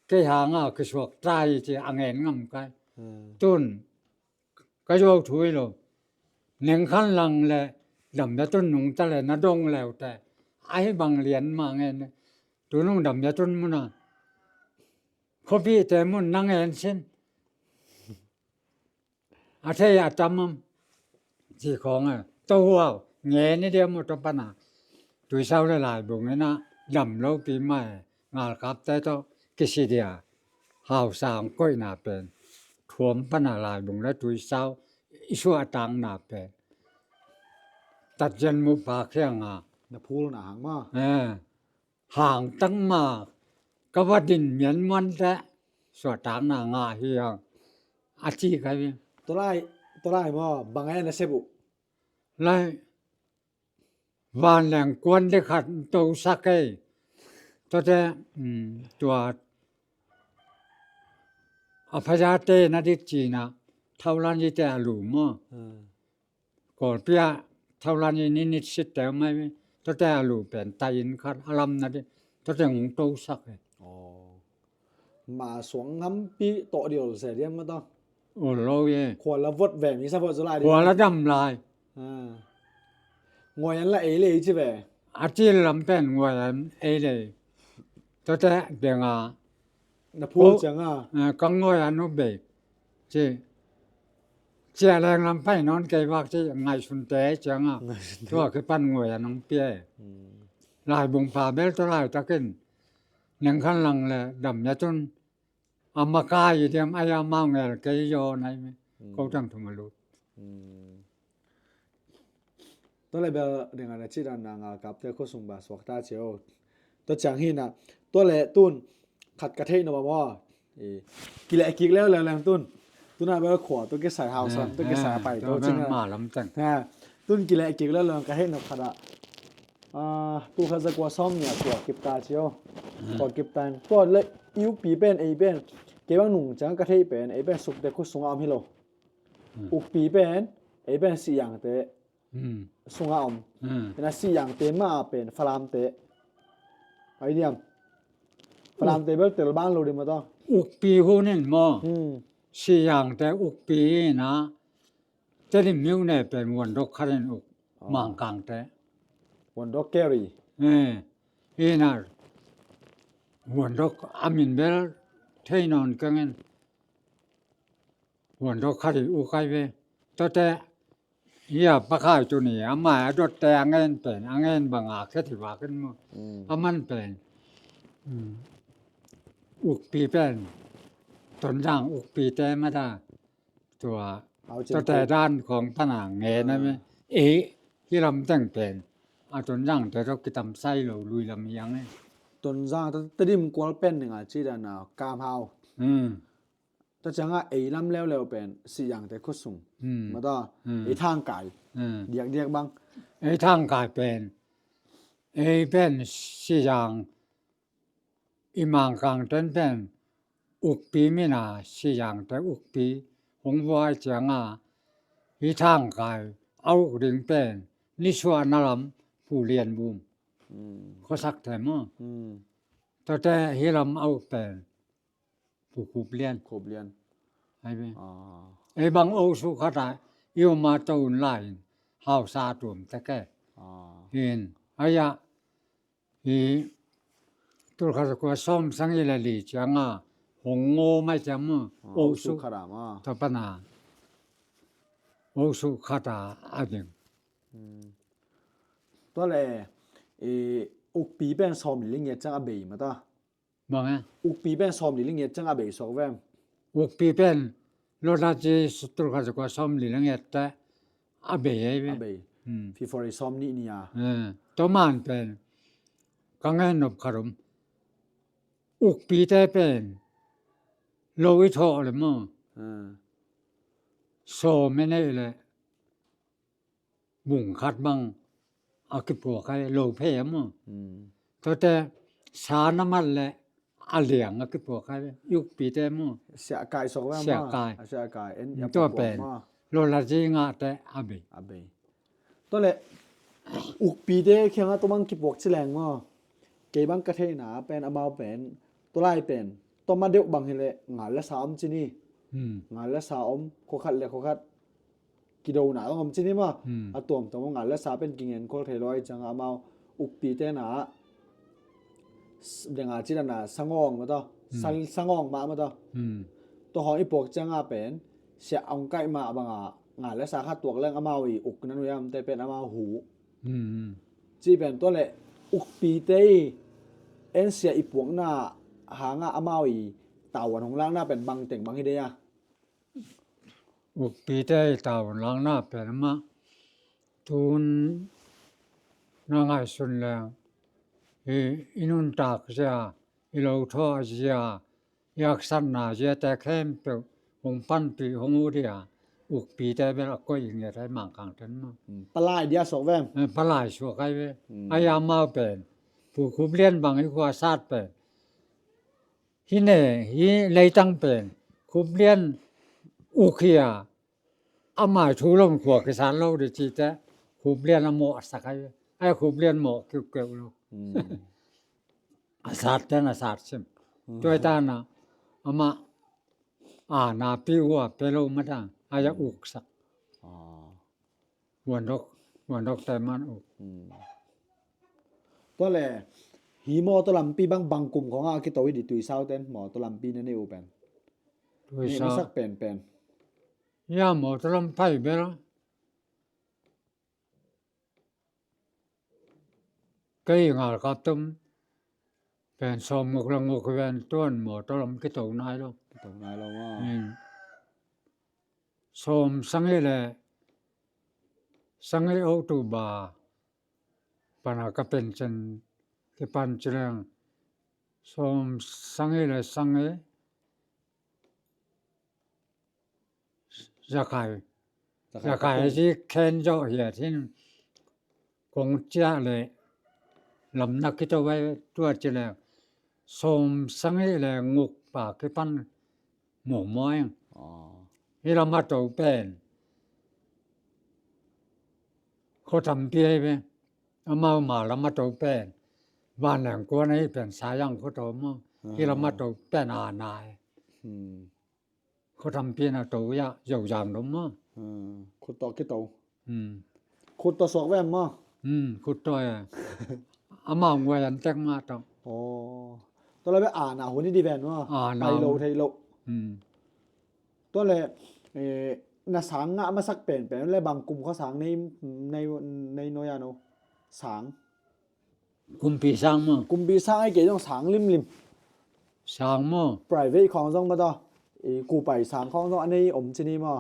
kei hanga kisuak ta hi ci a ngen ngam kai. Tun ka zuau thu hi lo. Neng khan lang le dam ya tun nungta le na dong leute ahi bang lian mah ngen. Tunung dam ya tun muna khuapihte mun na ngen sin. A thei a tam am ci khawng a to huau ngen i diam uh to pana tuisau le laibung ina dam lopi mai ngalkapte to kisi dia hausa ang koihna pen thuam pana laibung le tuisau i suahtakna pen tatzian mu pa khianga na phulna hang ma. Eh. Hang tang ma ka va din mian muan te suahtakna ngah hi hang a ci ka hi. Tolai, tolai maw bang e na sep uh? Lai vanleng kuan dikhat to sa kei. Tote tua a phayate na dik cina thaulan ite a lu maw? Kawlpia thaulan i ninit sit teu mai mi tote a lu pen tai in khat a lam na di tote ngung to sak e. Ma suang ngampi tawh di ol se diam ma tawh. Ol lo ye. Khua la vot ve mi sa vot zu lai di. Khua la dam lai. Nguai an la ei lei ci ve. A ci lam pen nguai an ei lei. Tote denga na phul cianga ka nguai an u bei. Ci cia leng lam pai nawn kei vak ci ngaihsun te cianga tua kipan nguai a nong pia e. Laibung pa bel tua laitakin neng khan lang le dam ya tun a makai i diam ai a mau ngel kei yaw nai me ko tang thum a lut. Tua le bel ding a na ci dan na ngalkapte khua sung ba suak ta cio. Tua ciang hi na, tua le tun khat ka theih nop a maw. I, kileh kik leuleu leng tun. Tun a bel khua, tu kisai hausa, tu kisai a pai, tu cing a. Tun kileh kik leuleu ka theih nop khat a. Ah, tu khat za kua sawm nih a kua kip ta cio. Kua kip ta in. Tua le i ukpi pen, ei pen. Kei bang nung ciang ka theih pen, ei pen Sukte khua sung a om hi lo. Ukpi pen, ei pen Sihzangte sungah om. Ina Sihzangte mah pen Falamte. Ai diam. Falamte bel tel ban lo ding maw ta. Ukpi hun in maw. Sihzangte ukpi ina. Tedim miu ne pen Vuandok khat in uk. Mangkangte. Vuandok keri. Ina. Vuandok a min bel thei nawn keng in. Vuandok khat i uk ai ve. Tua te, hia pakhai tu ni, a mai a dot te a ngen pen, a ngen bang a khet hi vak in maw. A man pen. Ukpi pen. Tonzang ukpite mata. Tua, tua te dan khong pana ngen a me. E, hi lam teng pen. A Tonzangte tua kitam sai lo, lui lam yang e. Tonzang, ta, Tedim kual pen ni nga ci dan a, kam hau. Tua ciangah ei lam leuleu pen Sihzangte khua sung. Maw ta, ei thangkai. Diakdiak bang. Ei thangkai pen. Ei pen Sihzang i Mangkangten pen ukpi mina Sihzangte ukpi hong vuai ciangah i thangkai a uk ding pen nisuahna lam Pu Lian Bum. Khuasak them aw. Tua te hi lam a uk pen Pu Khup Lian. Khup Lian. Ai ve. Ei bang osu khat a i om a to un lai in hausa tuam tek e. Hin ai a i tul khat za kua sawm sang i le li ciang a hong ngawm ai ciang maw. Osu khat a maw. Tua pana osu khat a a ding. Tua le i ukpi pen sawm li ngiat ciang a bei maw ta. Bang e? Ukpi pen sawm li le ngiat ciang a bei suak vem. Ukpi pen lawlaci tul khat za kua sawm li le ngiat te a bei e ve. A bei. Fifori sawm nih ni a. Tua man pen ka ngen nop khat om. Ukpite pen lo i thawh le maw. Sawm e nei le bung khat bang a kipuak ai lo phei a maw. Tuate sa na mat le a liang a kipuak ai ukpite maw. Siahkai sok ve maw. Siahkai. Tua pen lo la zi ngahte a bei. A bei. Tua le ukpite khiangah tua bang kipuak ci leng maw. Kei bang ka theihna pen amau pen tua lai pen tua ma deuh bang hileh ngal le sa om ci ni. Ngal le sa om, khua khat le khua khat kidona zong om ci ni maw. A tuamtuam ngal le sa pen kingen khol thei lo ai ciangah amau ukpite na denga ci dana sangawng mah tawh, sangawng mah mah tawh. Tua hong i puak ciangah pen siah hong kaih mah bangah ngal le sa khat tuak leng amau i uk na nuiamte pen amau hu. Cih pen tua le ukpite i en siah i puakna hangah amau i tauan hong lakna pen bangteng bang hi dei a. Ukpite i tauan lakna pen amah tun na ngaihsun leng i, i nuntak zia, i lo thawh zia, i haksatna ziate khempeuh hong panpih hong ut dia ukpite bel a koih i ngiat hai Mangkangten maw. Palai dia suak vem. Palai suak hai ve. Ai amau pen Pu Khup Lian bang i khua sat pen hi ne hi leitang pen Khup Lian uk hi a. Amai thu lom khua kisat lo di cite Khup Lian a mawh a sak hai ve. Ai Khup Lian mawh kiukeu lo. A sat ten a sat sim. Tuai tana amah a na pi ua pe lo mata ai a uk sak. Vuandok, vuandok te man uk. Tua le hi mawtaw lampi bang bang kum khawngah a kito hi di Tuisau ten mawtaw lampi na nei uh pen. Tuisau. Sak penpen. Ia mawtaw lam pai bel. Kei ngal kap tum pen sawm nguk le nguk ven tuan mawtaw lam kito nai lo. Kito nai lo maw. Sawm sang hi le Sangih October pana ka pencen kipan ci leng sawm sangih le sangih zakai. Zakai. Zakai a ci khen zawh hiat hin kong ciah le lamna kito vai tua ci leng sawm sangih le nguk pa kipan mawmaw eng. Hi lam a to pen khua tampi ahi ve. Amau ma lam a to pen vanleng kuan ahi pen sayang khua to maw. Hi lam a to pen a nai. Khua tampi na to ya zozang dom maw. Khut tawh kito. Khut tawh suak ve maw. Khut tawh e. Amau nguai an tek mah tawh. Tua le ve a na hun i di ven maw. A na pai lo thei lo. Tua le na sang ngah masak penpen le bang kum khua sang nei nei nei noi a no. Sang. Kumpi sang maw. Kumpi sang ai kei zong sang limlim. Sang maw. Private khawng zong mata i kupai sang khawng zong a nei om ci ni maw.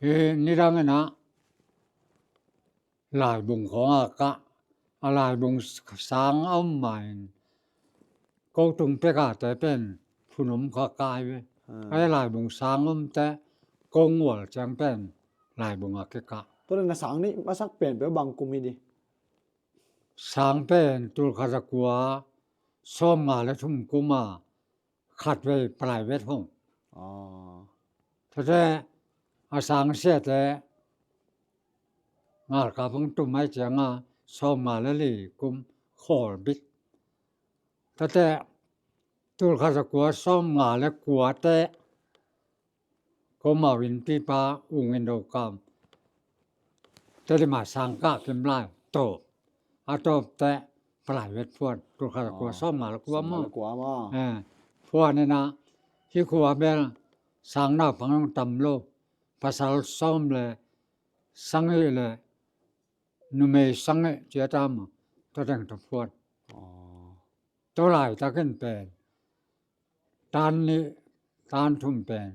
Hi nidang ina laibung khawng a kah a laibung sang a om main ko tung pekate pen phun om kha kai ve. Ai laibung sang omte ko ngual ciang pen laibung a kikah. Tua le na sang nih masak pen pe bang kum hi di. Sang pen tulkhat a kua sawm nga le thum kuma khat vei private hong. Tate a sang siate ngalkap hong tum ai cianga sawm nga le li kum khawl bit. Tate tulkhat a kua sawm nga le kuate Ko mau in pipa ung in do kam. Teli ma sang ka kim lai to. A top te private phuan. Tulkhat a kua sawm nga le kua maw. Phuan ina hi kua bel sang naupang tam lo. Pasal sawm le sang i le numei sang i cia ta maw. To teng to phuan. To lai takin pen tan nih tan thum pen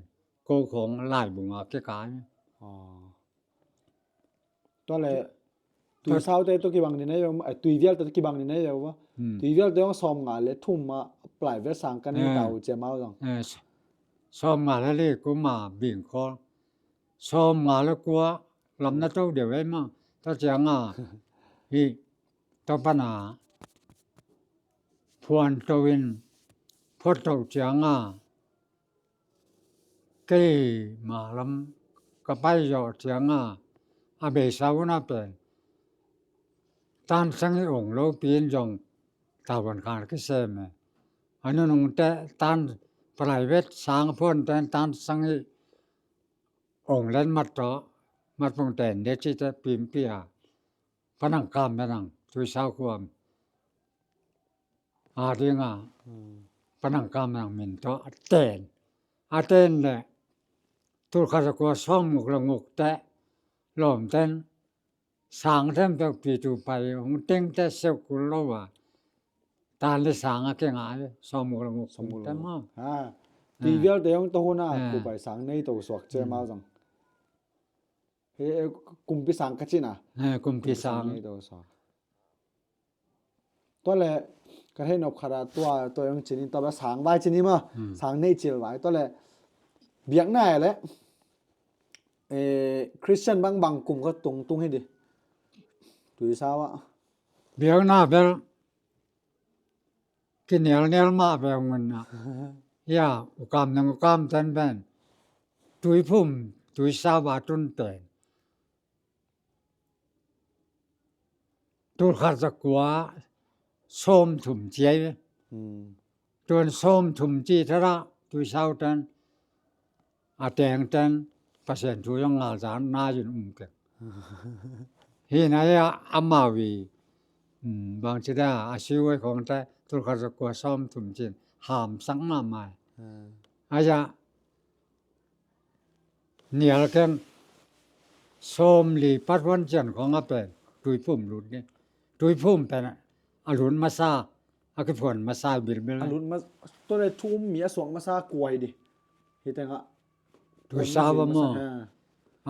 ko khong laibunga kikal. Tua le tui saute to kibang ni nei, tui vialte to kibang ni nei va. Tui vialte hong sawm nga le thum a private sang ka nei tau cia mau zong. Sawm nga le li kuma bing khol. Sawm nga le kua lamna to deuh ei ma ta cianga hi to pana phuan to in phuat to cianga kei ma lam ka pai zawh cianga a beisa una pen tan sang i ong lo pin zong tavuan khan kisem e. A nunung te tan private sang phuan ten tan sang i ong len mat tawh mat pung ten de ci te pimpi a panang kam menang tui sau khuam a dinga panang kam menang min tawh a ten a ten le tulkhat a kua sawm nguk le nguk te lawm ten sang them pek pi tu pai hong teng te seu kul lo a tan le sang a keng a sawm nguk le nguk sawm nguk te ma. Tui vialte hong to hun a kupai sang nei to suak ce mau zong. He kumpi sang ka cina. Kumpi sang. Tua le ka thei nop khara tua tua yong cini tua ba sang vai cini ma. Sang nei cil vai tua le biakna le Christian bang bang kum ka tung tung hi di. Tui sawa. Biakna bel kinialnial mah ve ngun na. Ya ukam nang ukam ten pen tui phum tui sau a tun pen tulkhat za kua sawm thum ci ai ve. Tuan sawm thum ci thara tui sau ten a teng ten Pasian thu zong ngal zan na zin um keng. Hi na ya amau i bang ci da a siu ai khong te tulkhat za kua sawm thum cin ham sang mahmah. Aya nial keng sawm li pat huan cian khong a pen tui phum lut ni. Tui phum pen a lut masa a kiphuan masa bilbil. A lut masa tua le thum mi a suak masa kuai di. Hi tengah tui sau ba maw.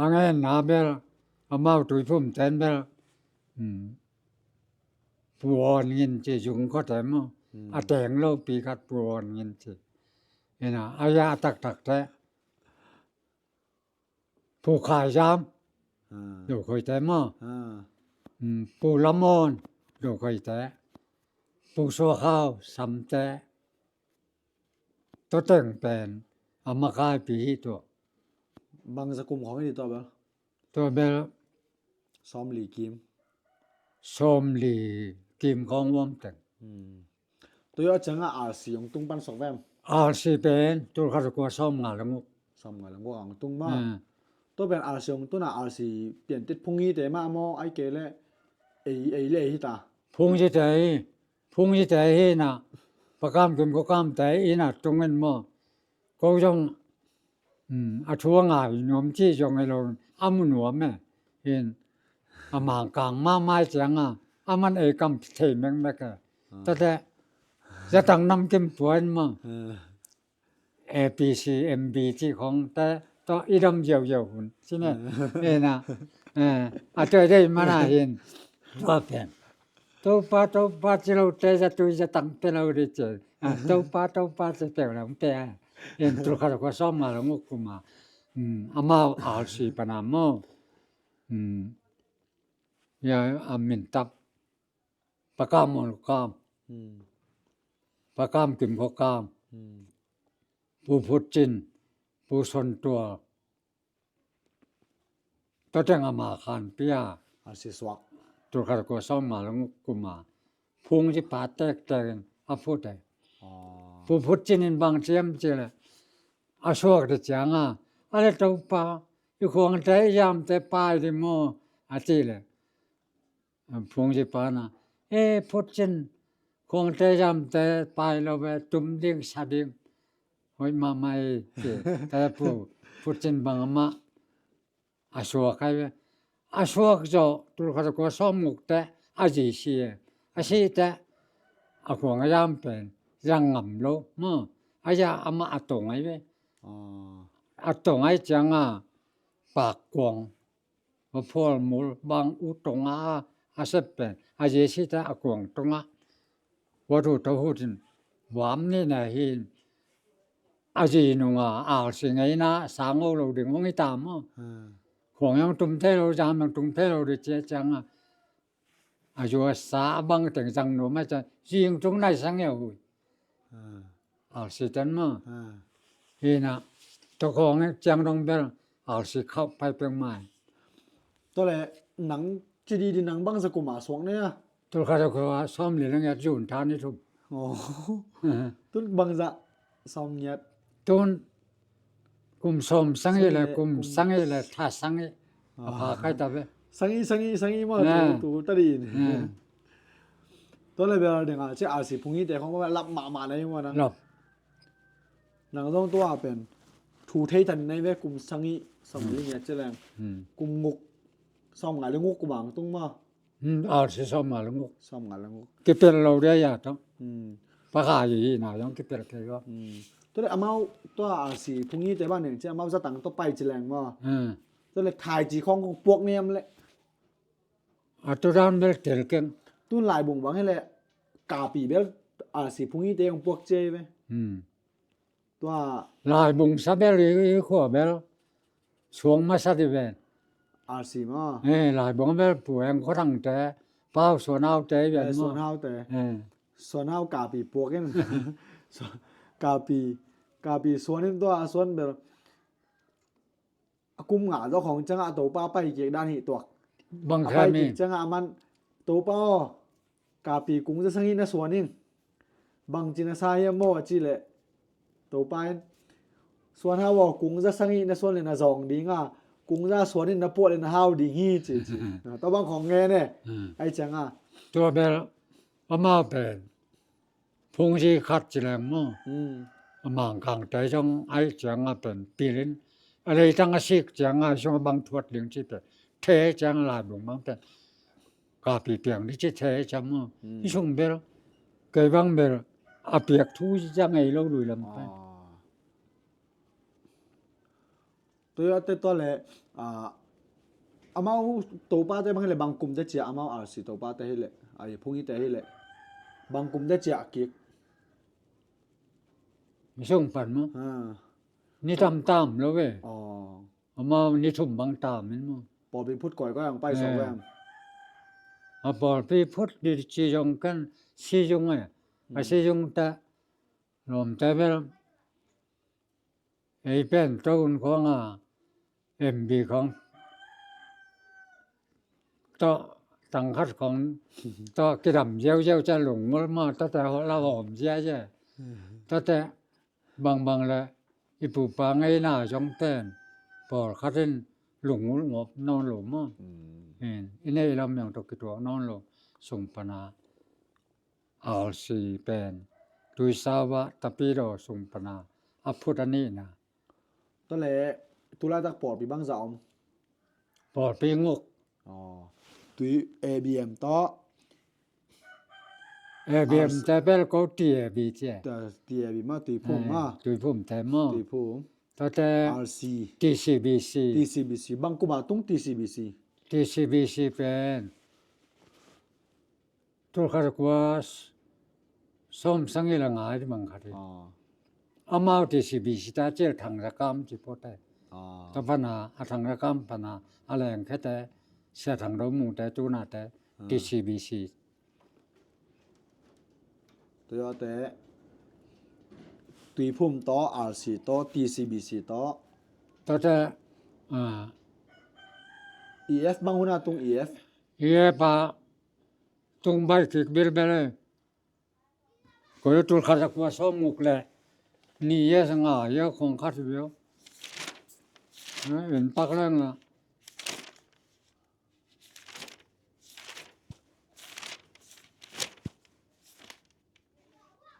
A ngen na bel Amau Tuiphum ten bel, um, Pu Awn Ngin ci, Zung khuate maw. Hmm. A teng lopi khat Pu Awn Ngin ci. Ina, a ya a taktak te. Pu Khai Zam, ah, Lokhoite maw. Ah. Um, Pu Lam Awn, Lokhoite. Pu Sua Khau, Samte. Tua teng pen a makaipi hi tua. Bangza kum khawng hi tua bel? Tua bel sawmli kim. Sawmli kim khawng uam teng. Hmm. Tua ciangin R C hong tung pan sok vem? R C pen tulkhat kua sawmnga le nguk. Sawmnga le nguk hong tung maw. Hmm. Tua pen R C hong tun a, R C piantit Phung Ngite mah maw, ahih kei leh ei, ei le ei hi ta? Phung Ngite hi. Phung Ngite hi na, Pa Kam Kim Kho Kamte in a tung in maw. Ko zong, um, a thu a ngai nuam ci zong hi lo, a mu nuam e. Hin, a Mangkang mahmah ciangin, a man ei kam thei mekmek e. Ah. Tate, zatang nam kim puan maw. Ah. A P C, M B C khawng te, tua i dam ziauziau hun. Cine, ah, ina, eh, a tua dei mana hin. Tua pen. Topa, Topa ci lo te zatui zatang pe lo di ci. Ah, Topa, Topa ci peuh lo pe a. In tulkhat kua sawmnga le nguk kum a. Hmm, amau R C pana maw. Hmm. Ya, a min tap. Pa Kam Awn Kam. Hmm. Pa Kam Kim Kho Kam. Hmm. Pu Phut Cin, Pu Son Tual. Tua teng ama khan pia. R C suak. Tulkhat kua sawmnga le nguk kum a. Phung Ci pa tektek in a phut e. Ah. Pu Phut Cin in bang ci hiam cih leh, a suak ding ciangin, a le Topa, i khuangte i zamte pai ding maw, a cih leh. Phung Ci pa na, e, Phut Cin, khuangte zamte pai lo ve, tum ding sa ding. Hoih mahmah e, ci. Te Pu Phut Cin bang amah a suak hi ve. A suak zawh tulkhat kua sawmnguk te a zi si e. A sih teh a khuang a zam pen zang ngam lo maw. A zah amah a tong hi ve. Ah. A tong hi ciangin Pak Kuang va phual mul bang uh tong a, a sep pen a zi si teh a kuang tong a. Huat uh to hut in, vuam ni na hin, a zi nung a, R C ngeina sang lo ding hong hi ta maw. Hmm. Khuang hong tum thei lo, zam hong tum thei lo ding ci ciangin, a zuasa a bang teng zang nuam a ciang, zing tung nai sang e hui. Hmm. R C ten maw. Hmm. Hi na, tua khawng ciang dong bel, R C khauh pai peng mai. Tua leh nang ci di di nang bangza kum a suak ne a? Tulkhat kua sawmli le ngiat June tha ni thum. Oh. Tun bangza sawmngiat. Tun kum sawm sang hi le, kum sang hi le, tha sang hi. A pha khai ta ve. Sang hi, sang hi, sang hi maw, tu, tu ta di in. Tua leh bel ding a, ci R C Phung Ngite khawng lap mahmah na hi maw na. Lap. Nang zong tua pen thu thei tan nai ve, kum sang hi, sawmli ngiat ci leng. Hmm. Kum nguk, sawmnga le nguk kum ang tung maw. Hmm, R C sawmnga le nguk. Sawmnga le nguk. Kipel lo dia ya tong. Hmm. Pa Khai hi na zong kipel kei lo. Hmm. Tua leh amau tua R C Phung Ngite bang neng ci amau zatang tua pai ci leng maw. Hmm. Tua leh Thai ci khawng kong puak niam leh. A tua dan bel tel keng. Tun Laibung bang hi leh Kapi bel R C Phung Ngite kong puak ci ve. Hmm. Tua Laibung sa bel i, i khua bel suang masa di ven. R C maw. Eh, Laibung bel Pu Eng Khua Thang te, Pau Suan Hau te i ven maw. Suan Hau te. Eh. Suan Hau Kapi puak in. Suan, Kapi, Kapi Suan in tua a suan bel. A kum nga zaw khawng ciangin a topa pai kik dan hi tuak. Bang a pai kik ciangin a man, Topa aw, Kapi kung za sang hi na suan in. Bang ci na sa hiam maw a ci leh. Topa in, Suan Hau aw, kung za sang hi na suan leh na zawng ding a, kung za suan in na puah leh na hau ding hi ci ci. Tua bang khawng ngen e. Hmm. Ahih ciangin. Tua bel amau pen Phung Ci khat ci leng maw. Hmm. A Mangkang te zong ahih ciangin pen pil in. A leitang a sik ciangin a sung a bang thuat ding ci pen. Thei ciangin Laibung bang pen. Kapi piang ding ci thei ciang maw. Hmm. I sung bel. Kei bang bel. A piak thu ci ciang ei lo lui lam pen. Ah. Tua te tua leh, ah, amau topate bang hileh bang kum te ciah, amau R C topate hileh, ai, phung hite hileh bang kum te ciah kik. Mi sung pan maw? Ha. Ni tam tam lo ve. Aw. Amau ni thum bang tam in maw? Pawlpi phut kawikawi ang pai sawk ve ang. A pawlpi phut di ci zong kan si zong e. A si zong ta lawmte bel ei pen to un khawng a M B khawng tawh tangkhat khawng tawh kidam ziauziau cia lungngol maw, tate la hawm ziazia. Tate bangbang le i pupa ngeina zong ten pawlkhat in lungngol ngop nawn lo maw? I neih lam zong tawh kituak nawn lo sung pana R C pen tuisau ah tapidaw sung pana a phut a nihna. Tua le tulaitak pawlpi bangzah om? Pawlpi nguk. Aw. Tui A B M tawh. A B M te bel ko T A B cia. T A B maw, Tuiphum maw? Tuiphum te maw? Tuiphum. Tate R C. T C B C. T C B C. Bang kuma tung T C B C? T C B C pen tulkhat kua sawm sagih le nga i bang khat hi. Amau T C B C ta cil Thang Za Kam ci pawte. Tua pana a Thang Za Kam pana a lengkhete Sia Thang Do Mung te tunate T C B C. Tuate Tuiphum tawh R C tawh T C B C tawh. Tuate E F bang huna tung E F? E F a tung bai kik bilbel e. Koi tulkhat a kua sawm nguk le ni e sanga e khong khat hi bel. In pak leng la.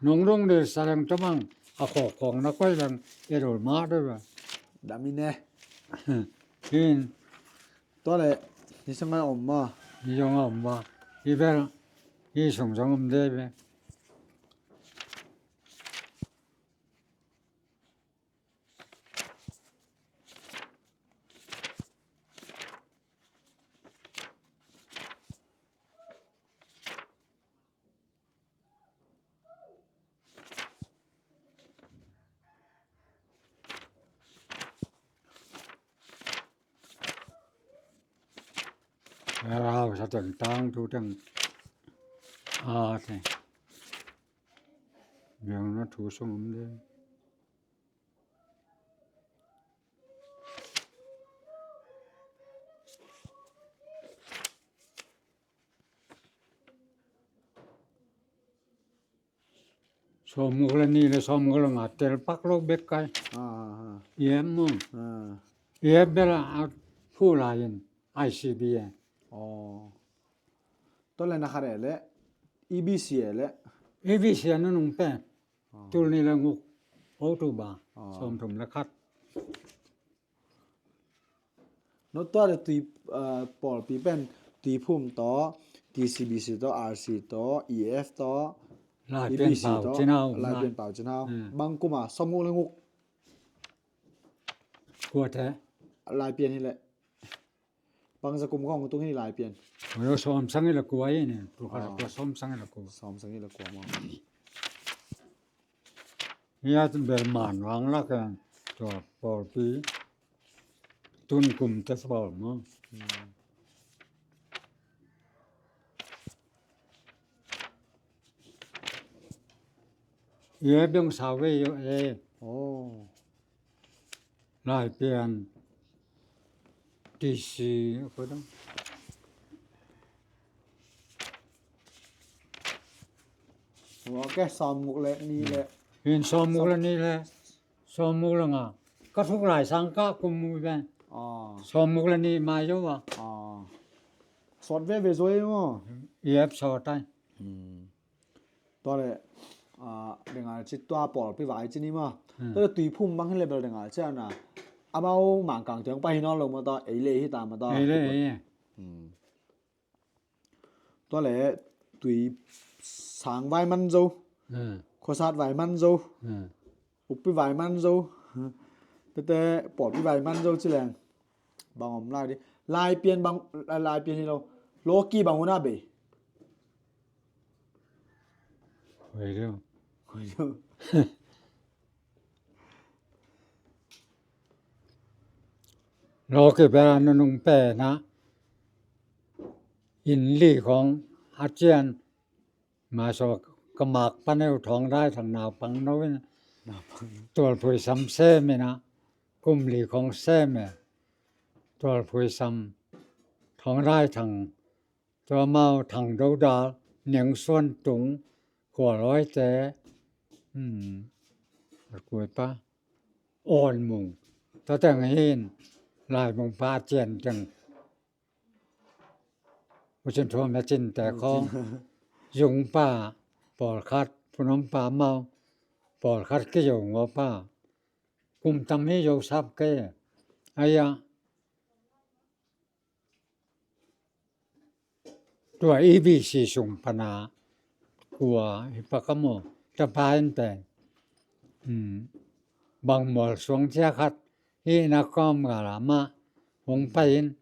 Nong dong de sa leng tamang a khawk khawng na koi leng e dol ma de ba. Dam in e. Hin. Tua le ni sanga om ma. Ni sanga om ma. Hi bel ni sung sung om de be. Rau sa teng tang tu teng a te. Biang na thu sung om de. Sawmguk le nih le sawmguk le nga tel pak lo bek kai. I M maw? I M bel a phu lai in I C B e. Tua le na khat e le E B C e le. E B C a nunung pen tul nih le nguk October sawmthum le khat. No tua le tui pawlpi pen Tuiphum tawh, T C B C tawh, R C tawh, E F tawh, Laipian Pau Cin Hau. Laipian Pau Cin Hau. Bang kuma sawmguk le nguk. Kuate? Laipian hi le. Bangza kum khawng tung hi Laipian? Sawm sagih le kua hi ni. Tua khat a kua sawm sagih le kua. Sawm sagih le kua maw? Hia bel man vang lak e tua pawlpi tun kum te pawl maw? Hia beng sau ve yo e. Laipian T C ko dang. Ok, sawmguk le nih le. Hin sawmguk le nih le sawmguk le nga. Ka thuk lai sang ka kum mu ve. Sawmguk le nih mai zo va. Sawt veve zo e maw? E F sawt ai. Tua le dengal ci tua pawlpi vai ci ni maw? Tua le Tuiphum bang hi le bel dengal ci ana. Amau Mangkang tiang pai hi nawn lo maw tua, ei le hi ta maw tua? Ei le ei. Tua le Tuisang vai man zo. Khuasat vai man zo. Ukpi vai man zo. Tete pawlpi vai man zo ci leng bang om lai di. Laipian bang, Laipian hi lo. Lawki bang hun a bei? Hoi lo. Hoi lo. Lawki bel a nunung pen a, inn li khong a cian, masaw ka mak paneu Thawng Dai Thang naupang no in, Tualphui Sam sem in a, kum li khong sem e. Tualphui Sam, Thawng Dai Thang, tua mau Thang Dodal, Niang Suan Tung, Khua Lawite, hmm, a kuipa, Awn Mung, tua teng hin, Lai Mung pa cian teng, U Cin Thuam he cinte khawng, Zung pa, pawlkhat, Phunom pa mau, pawlkhat kizo ngaw pa, kum tam hi zo sap kei, aia, tua E B C sung pana kua hi pa ka maw, tapa in pen, hmm, bang mual suang cia khat hi na kawm gala mah hong pai in,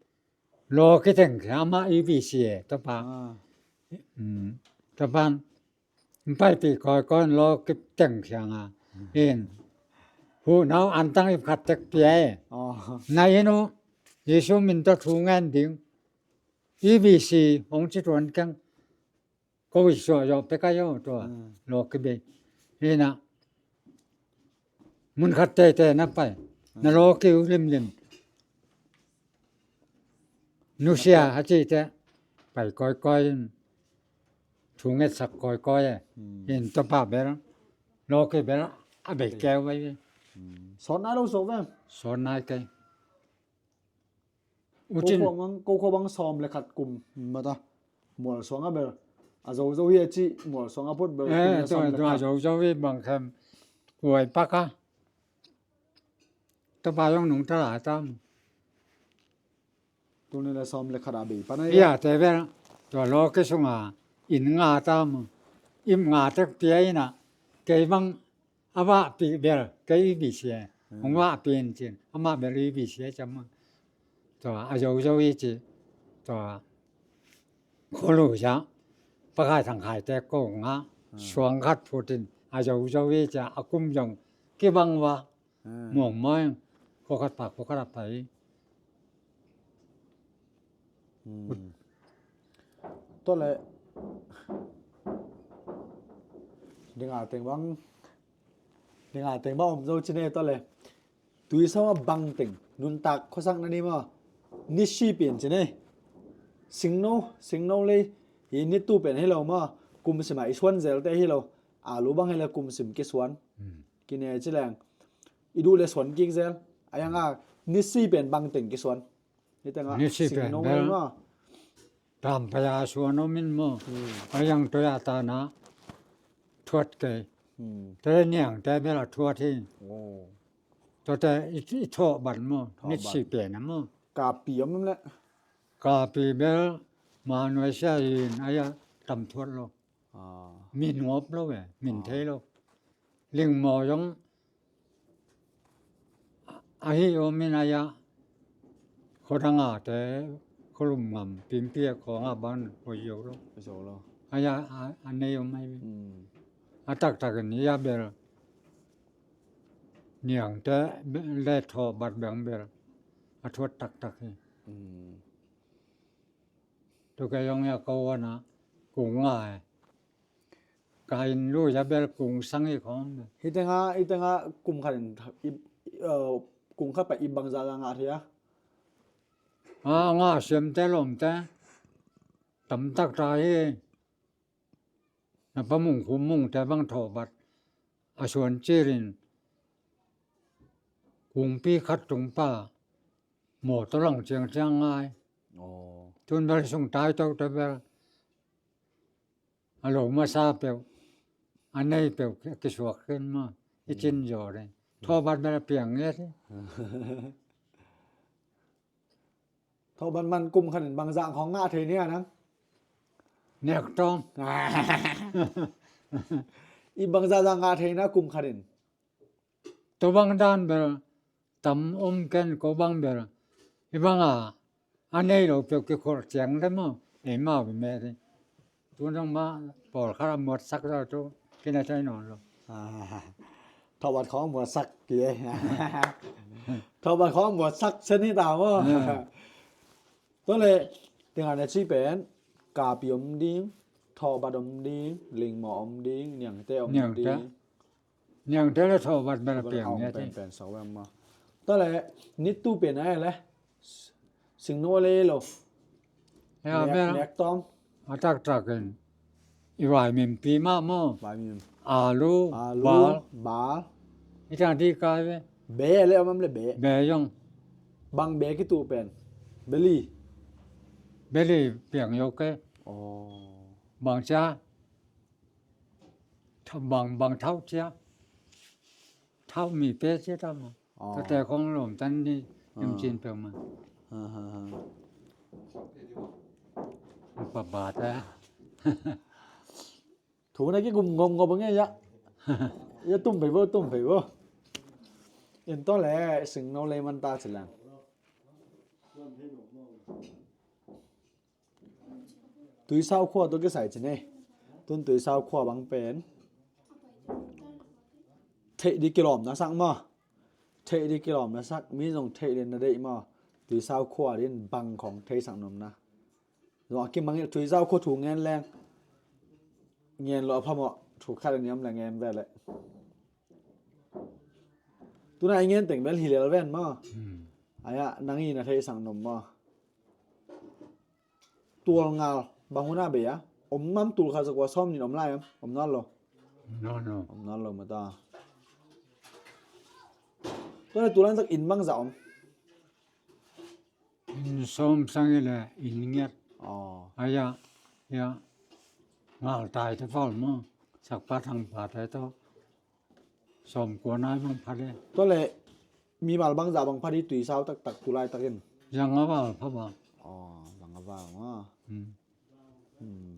law kiteng khia mah E B C e, tapa. Ah. Hmm, tapa in Paipih kawikawi in law kiteng khiang a, in, huhnau antang ip khat tek pia e. Aw. Na inn uh Jesu min tawh thu ngen ding. E B C hong ci tuan keng. Ko i suah zawh pek a yo tua. Hmm. Law kibei. Ina mun khat teitei na pai, na law kiu limlim. Nusia a cihte pai kawikawi in, thu ngetsak kawikawi e. Hmm. In tapa bel, law kibel a bei keu vai ve. Hmm. Sawt nai lo sawt ve. Sawt nai kei. U Cin. Ko khua bang, ko khua bang sawm le khat kum mata. Mual suang a bel. A zo zo hi a ci, mual suang a put bel. Eh, kum le sawm le khat. Tua zo zo hi bang khem. Kuai pak a. Tapa zong nungta lai tam. Tuni le sawm le khat a bei pan a. Ia te bel. Tua law kisung a. Inn nga tam. Inn nga tek pia ina. Kei bang a vahpih bel, kei E B C e. Hmm. Hong vahpih in cin, amah bel E B C e cam a. Tua, a zo zo i ci. Tua, kho lu cia, Pakai Thang Khai te ko nga, hmm, suang khat phut in, a zo zo i cia, a kum zong, kibang va, hmm, muang muang, kho khat pa, kho khat a pai. Hmm. Tua le, dinga teng bang, dinga teng bang om zo cine tua le. Tuisawm a bang teng, nuntak khuasak na ni maw. Nisi pen cine. Singno, singno lei, hi nitu pen hi lo maw. Kumsim a i suan zel te hi lo. Alu bang hi le kumsim kisuan. Hmm. Kine ci leng. I duh le suan kik zel. A yang a, nisi pen bang teng kisuan. Hi teng a, nisi pen singno bel. Lei maw. Tam paya suan om in maw. Hmm. A yang toya tana thuat kei. Hmm. Te niang te bel a thuat hi. Oh. Tua te i, i thawh ban maw. Thawh ban. Nisi pen a maw. Kapi om im le. Kapi bel ma nuai sia in a ya tam thuat lo. Ah. Min ngop lo e, min, ah, thei lo. Lingmaw zong ahi om in a ya, khuadang a te, khualum ngam, pimpi a khuang a ban, hoi zo lo. Zo lo. A ya, a, a nei om ai. Mm. A taktak in ya bel. Niang te, le thawh bat beng bel. A thuat taktak hi. Mm. Tua kei zong ya ko wana kung ngai. Ka inn lu ya bel kung sang i khong. Hi tenga, hi tenga kum khat in, i, eh, kung khat pa i bangza za ngah thei a? A, ngah siam te lom te. Tam tak ta hi. Na pa mung khum mung te bang thawh bat. A suan cirin. Kungpi khat tung pa. Mawtaw lang ciangciang ngai. Aw. Tun bel sung tai tawh te bel. A lo masa peuh. A nei peuh ki-, kisuak khin maw. I cin zaw ding. Thawh bat bel a piang ngiat hi. Thawh bat man kum khat in bangzah khawng ngah thei ni a nang. Nek tawng. I bangzah zah ngah thei na kum khat in. Tua bang dan bel tam om ken ko bang bel. Hi bang a, A nei lo peuh kikhol ciang le maw, ei mau i me ding. Tu nang mah pawlkhat a muatsak zaw tu kina thei nawn lo. Ah, thawhbat khawng a muatsak kei. Thawhbat khawng a muatsak sen hi ta maw. Ah. Tua le, tingah na ci pen, kapi om ding, thawhbat om ding, lingmawh om ding, niangte om ding. Niangte le thawhbat bel a piang nia pen pen sau em maw. Tua le, nittu pen ai le, singno le lo. Ya, nek, bel nek tom. A taktak in. I vaimimpi mah maw. Vaimim. Alu, alu, bal. Bal. I tang di kai ve. Be le om am le be. Be yong. Bang be kitu pen. Beli. Beli piang yo ke. Oh. Bang cia. Bang, bang thau cia. Thau mi pe cia ta maw. Oh. Tua te khong lom tan ni. Im cin peuh maw. Ha, ha, ha. Upa ba ta. Thu na kigum ngom ngom nge ya. Ya tum pei bo, tum pei bo. In to le singno le man ta ci lang. Tuisau khua tawh kisai ci ne. Tun Tuisau khua bang pen theih di kilawm na sak maw. Theih di kilawm na sak, mi zong theih di na deih maw. Tuisau khua din bang khong theisak nuam na. Zong a kimangngilh Tuisau khua thu ngen leng ngen lo a phamawh, thu khat a niam le ngen ve le. Tuna i ngen teng bel hi lel ven maw. Hmm. Aya, nang i na theisak nuam maw. Tual ngal bang hun a bei a. Om nam tul khat za kua sawm nih om lai am? Om nawn lo. Nawn lo. Om nawn lo mata. Tua le tulan tak inn bang za om. Inn sawm sang i le inn ngiat. Oh. Aya, ya. Ngal tai te fal maw. Sakpa thangpa tai to. Sawm kua nai bang pha le. Tua le mimal bang za bang pha di Tuisau taktak tulai takin. Zang a val pha ba. Oh, zang a val ma. Hmm. Hmm.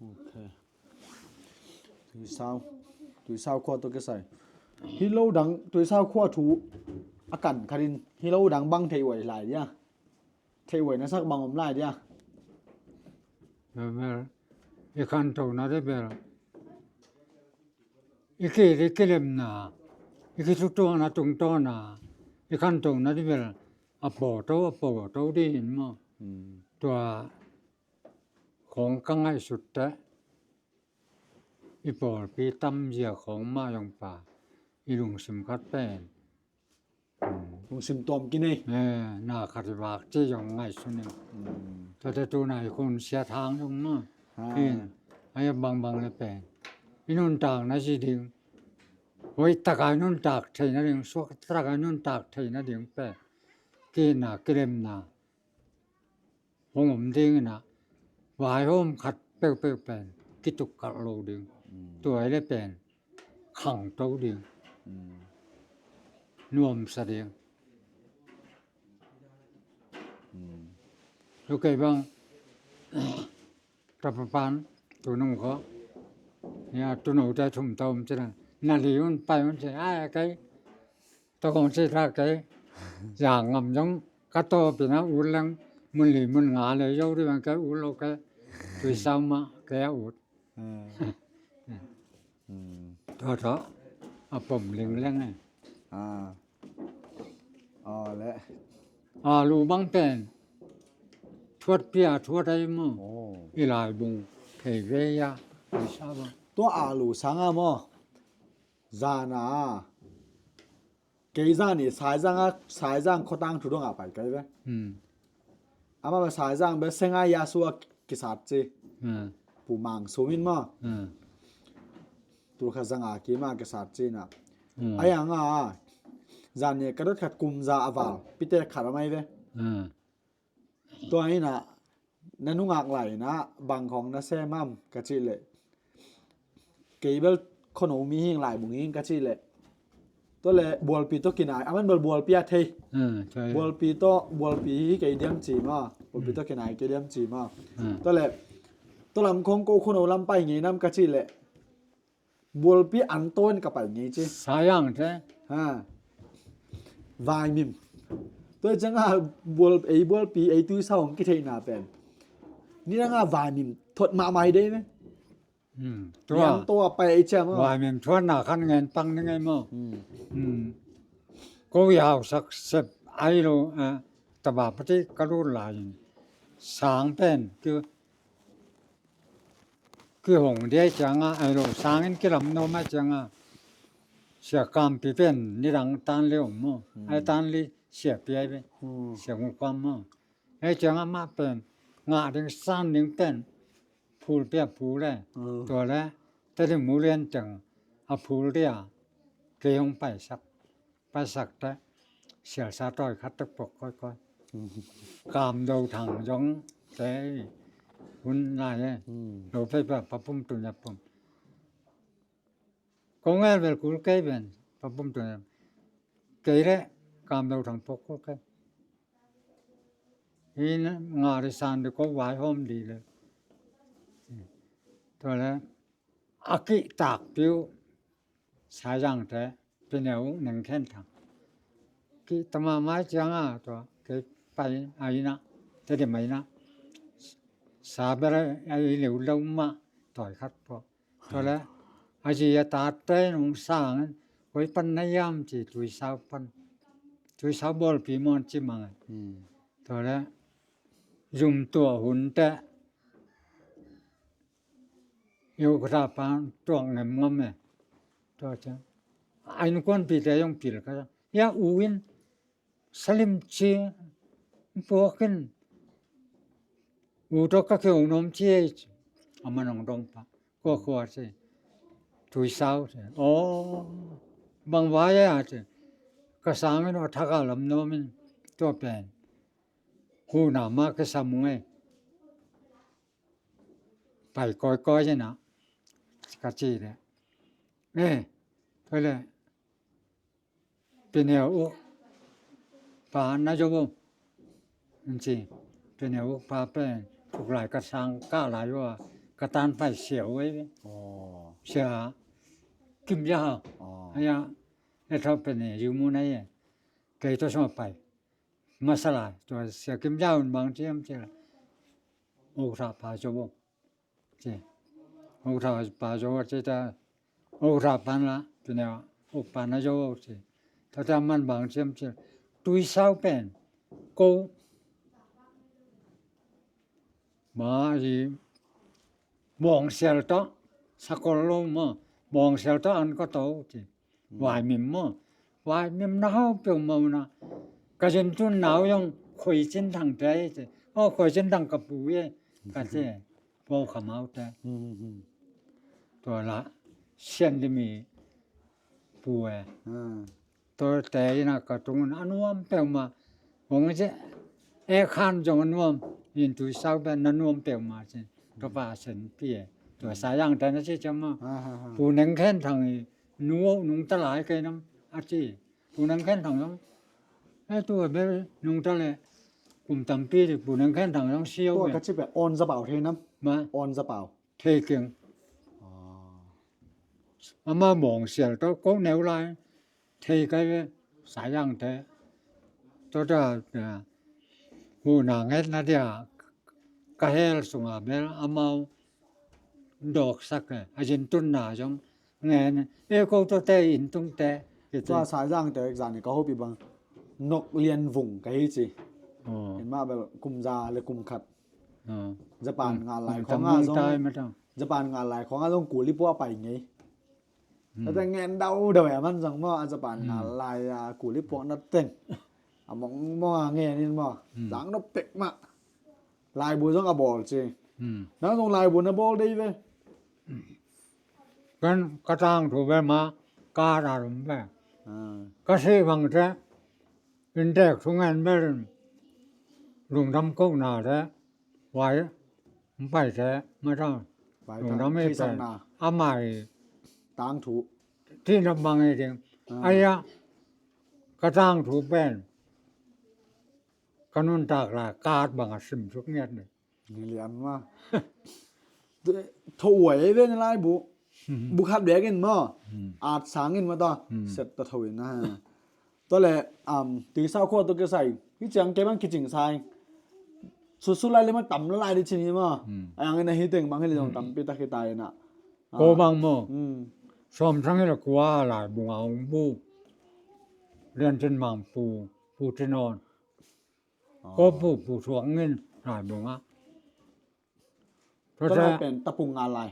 Ok. Tuisau. Tuisau khua tawh kisai. Hi lo dang Tuisau khua thu a kan khatin hi lo dang bang thei uai lai dia. Thei uai na sak bang om lai dia. Bel, bel. I khanto na di bel. I ki, i kilemna. I kitutuana tungtawna. I khanto na di bel. A pawto, a pawto di in maw. Hmm. Tua khong ka ngaihsut teh. I pawlpi tam zia khong mah zong pa. I lungsim khat pen. Hmm. Lungsim tuam kinei. Eh, na khat i vak ci zong ngaihsun in. Hmm. Tua te tuna i khun sia thang zong maw. Ah. Kin, ai bangbang le pen. I nuntak na zi ding. Hoih taka i nuntak thei na ding, suak taka i nuntak thei na ding pen. Kina, kilemna. Hong om ding ina, vaihawm khat peuhpeuh pen, kituk kalh lo ding. Mm. Tua i le pen, khangto ding. Mm. Nuamsa ding. Mm. Tua kei bang, tapapan, tunung ko. Ya, tuno te thum tom cina. Na li un pai un cina, ai, kei. Tua kong ci ta kei. Ya ngam zong ka tawpin a ut leng mun li mun nga le zo di bang kei ut lo kei. Tuisau mah kei a ut. Hmm. Tua tua a pom ling leng e. Ah. Aw le. Alu bang pen thuat pia thuat ai maw. Oh. I lai bung kei ve ya. Tuisau bang. Tua alu sanga maw. Zana. Kei zan i Saizang a, Saizang khuatang thu dong a pai kai ve. Hmm. Ama ba Saizang be Sengai Yasua kisat ci. Hmm. Pu Mang Sum in ma. Hmm. Tul khat zanga kima kisat ci na. Hmm. Ai anga zan i ka dot khat kum za a val pite khat a mai ve. Hmm. Tua ina na nungak lai ina bang khong na sem am ka cih leh kei bel khono mihing lai bung hing ka cih leh tua le bualpi tawh kinai a man bel bualpi a thei. Hmm, thei. Bualpi tawh bualpi hi kei diam ci ma bualpi tawh kinai kei diam ci ma. Hmm. Tua le tua lam khong ko khono lam pai ngei nam ka cih leh Bualpi an tawn ka pai ngei ci. Sayang te. Ha. Vaimim. Tua ciangah bual, ei bualpi, ei tuisau hong kitheihna pen nidangah vaimim thuat mahmah hi dei ve. Hmm. Tua niang to a pai ei ciam a. Vaimim thuatna khan ngen pang ni ngei maw. Hmm. Hmm. Ko i hausak sep ai lo, eh, taba pati ka lut lai in sang pen ki, kihong dia ciangah ai lo, sangin kilam nuam a ciangah Sia Kampi pen nidang tan li om maw. Hmm. Ai tan li siapi ai ve. Hmm. Sia Ngukam maw. Hei ciang amah pen ngah ding san ding pen phul pia phul le. Mm. Tua le Tedim mulian teng a phul dia kei hong paisak, paisak te sialsa tawi khat tek pok koikoi. Mm. Kam Do Thang zong te hun lai e. Mm. Lo pei pa papum tu nya pum. Kong el vel kul kei ben papum tu nya. Kei le Kam Do Thang pok kul kei. Hi na ngah ri san di ko vai hom di le. Tua le a kihtak piu Saizang te Pi Neu Neng Khen Thang. Kihta mahmah ciangah tua kei pai a ina, Tedim a ina. Sa bel a i leu leu mah tawi khat pua. Tua le a zi a tate nung sangin koi pan na hiam ci, Tuisau pan. Tuisau bawlpi mawn ci mangin. Hmm. Tua le zum tuah hun te. Yo kata pan tuak ngem ngam e. Tua ciang a innkuanpite zong pil ka. Ya u in salim ci puakin u tawh ka keu nuam ci ei ci. A man hong dong pa kua kua ci. Tuisau ci. Aw, bang vai a ci. Ka sangin a thaka lam nuamin tua pen huhna mah kisam ngei. Pai kawikawi ina ka ci le. Eh, tua le Pi Neu Uk pa na zo bo. Ci Pi Neu Uk pa pen tuk lai ka sang ka lai ua ka tan pai sia ua i ve. Aw. Sia Kim Za Hau. Aw. Aya e thau pen e yu mu na i e. Kei to song pai. Masa lai tua Sia Kim Za Hau in bang ciam ci la. Uk sa pa zo bo. Ci. Uk sa pa zo bo ci ta. Uk sa pan la Pi Neu Uk pa na zo bo ci. Tua ta man bang ciam ci la. Tuisau pen ko ma i bawngsial tawh sakol lo maw. Bawngsial tawh an ka to ci. Vaimim maw. Vaimim na hau peuhmah una. Ka zin tun nau zong Khoi Cin Thang te ahi ci. Aw, Khoi Cin Thang ka pu e ka ci. Paul Kham Hau te. Tua la Sian Dimi pu e. Tua te ina ka tungun a nuam peuhmah. Hong ci e khan zong a nuam. In Tuisau pen na nuam peuhmah ci. Tua pa sen pi e. Tua Saizang te na ci ciam maw. Pu Neng Khen Thang i nu oh nungta lai kei nam a ci. Pu Neng Khen Thang zong e tua bel nungta le kum tampi di Pu Neng Khen Thang zong si o. Tua ka ci pen On Za Pau thei nam. Ma On Za Pau. Thei keng. Ama bawngsial tawh ko neu lai. Thei kai ve Saizang te. Tua ta huhna ngetna dia ka hel sunga bel amau dawksak e. A zin tunna zong ngen e ko tua te in tung te. Tua Saizang te zan i ka hopi bang Nok Lian Vung ka hi ci. In mah bel kum za le kum khat. Japan ngal lai khawngah zong Japan ngal lai khawngah zong kuli puah pai ngei. Tate ngen daudau e a man zong maw a Japan ngal lai a kuli puah na teng a mongmong a ngen in maw. Zang dawh pek mah. Laibu zong a bawl ci. Nang zong laibu na bawl dei ve. Kan ka tangthu ve mah ka ra rum ve. Ka sih bangte inntek thu ngen bel lungdam kohna te vai hong paite mah ta. Lungdam hi pen a mai tangthu ti na bang hi ding. Aia ka tangthu pen ka nuntak lai kat bang a sim suk ngiat ni. Lian ma tho uai ei ve na laibu. Bu khat bek in maw at sangin mah ta set ta tho in na. Tua le Tuisau khua tua kisai Hih ciang kei bang kicing sa ing. Sutsu lai le ma tam la lai di cin hi maw. Hmm. Ai ang ina hi teng bang hi li zong tampi tak hi ta ina. Ko bang maw. Hmm. Sawm sang hi la kua lai bunga ung bu. Lian cin mang pu, pu cin on. Ko pu, pu suang in lai bunga. Tua te pen tapung nga lai.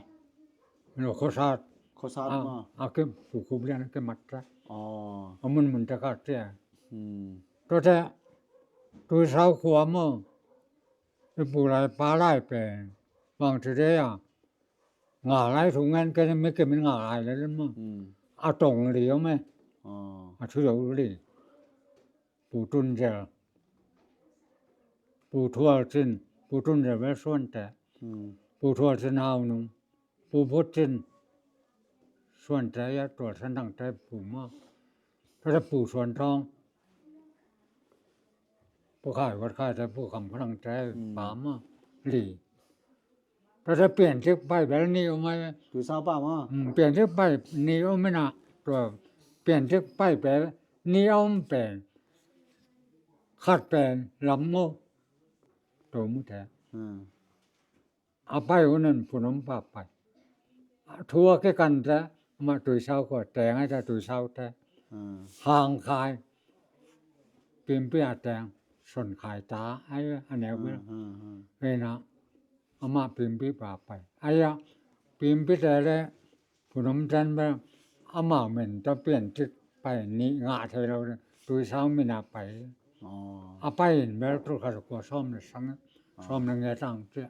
Lo khosat. Khosat ma. A ke pu kup lian a ke mat ta. A mun mun ta ka te. Hmm. Tua te tui sau khua maw. I pu lai pa lai pen. Bang ti de a. Nga lai thu ngen ke mi ke min nga lai le maw. Hmm. A tong li om e. A thu lo li. Pu Tun Zel, Pu Thual Cin, Pu Tun Zel ve Suante, Pu Thual Cin Hau Nung, Pu Phut Cin Suante, ya Thual Cin Dang Te Pu Ma, tua te Pu Suan Thawng, Pu Khai Wat Khai Te, Pu Kham Khua Dang Te Pa Ma, li. Tua te pian tik pai bel ni om ai. Tui sau pa ma. Hmm, pian tik pai ni om ina. Tua pian tik pai bel ni om pen. Khat pen lam mo. Tua mu te. Hmm. A pai unan punom pa pai. A thua ke kan te ma tui sau ko teng ai ta tui sau te. Hmm. Hang khai. Pimpi a teng. Son khai ta ai a neu bel. Hmm, hmm, hmm. Ina. Amah pimpi pa pai. Aya, pimpi te le, punom ten bel, amah min ta pian tik pai ni nga thei lo, tui sau min a pai. A pai in bel tul khat kua sawm le sang, sawm le nge tang tia.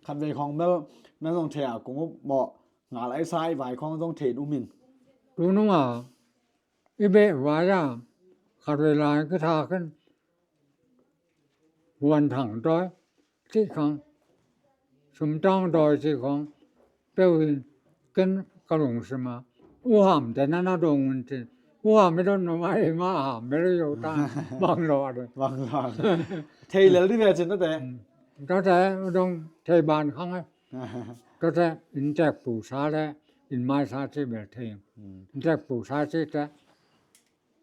Khat vei khong bel, nan zong thei a kung up mawh, nga lai sai vai khong zong thei in um in. Tu nung a, I beh vai a, khat vei lai ka tha ken, Huan Thang Dawi, cih khang, Sum Tang Dawi cih khang, peuh in, ken ka lungsim a, U Ham te na na dong un cin, U Ham i don no ma i ma ham, me lo yo ta, bang lo a de. Bang lo a de. Thei lel di ve cin ta te. Ta te, dong thei ban khang e. Tua te in tek pu sa le in mai sa ci bel thei. In tek pu sa ci te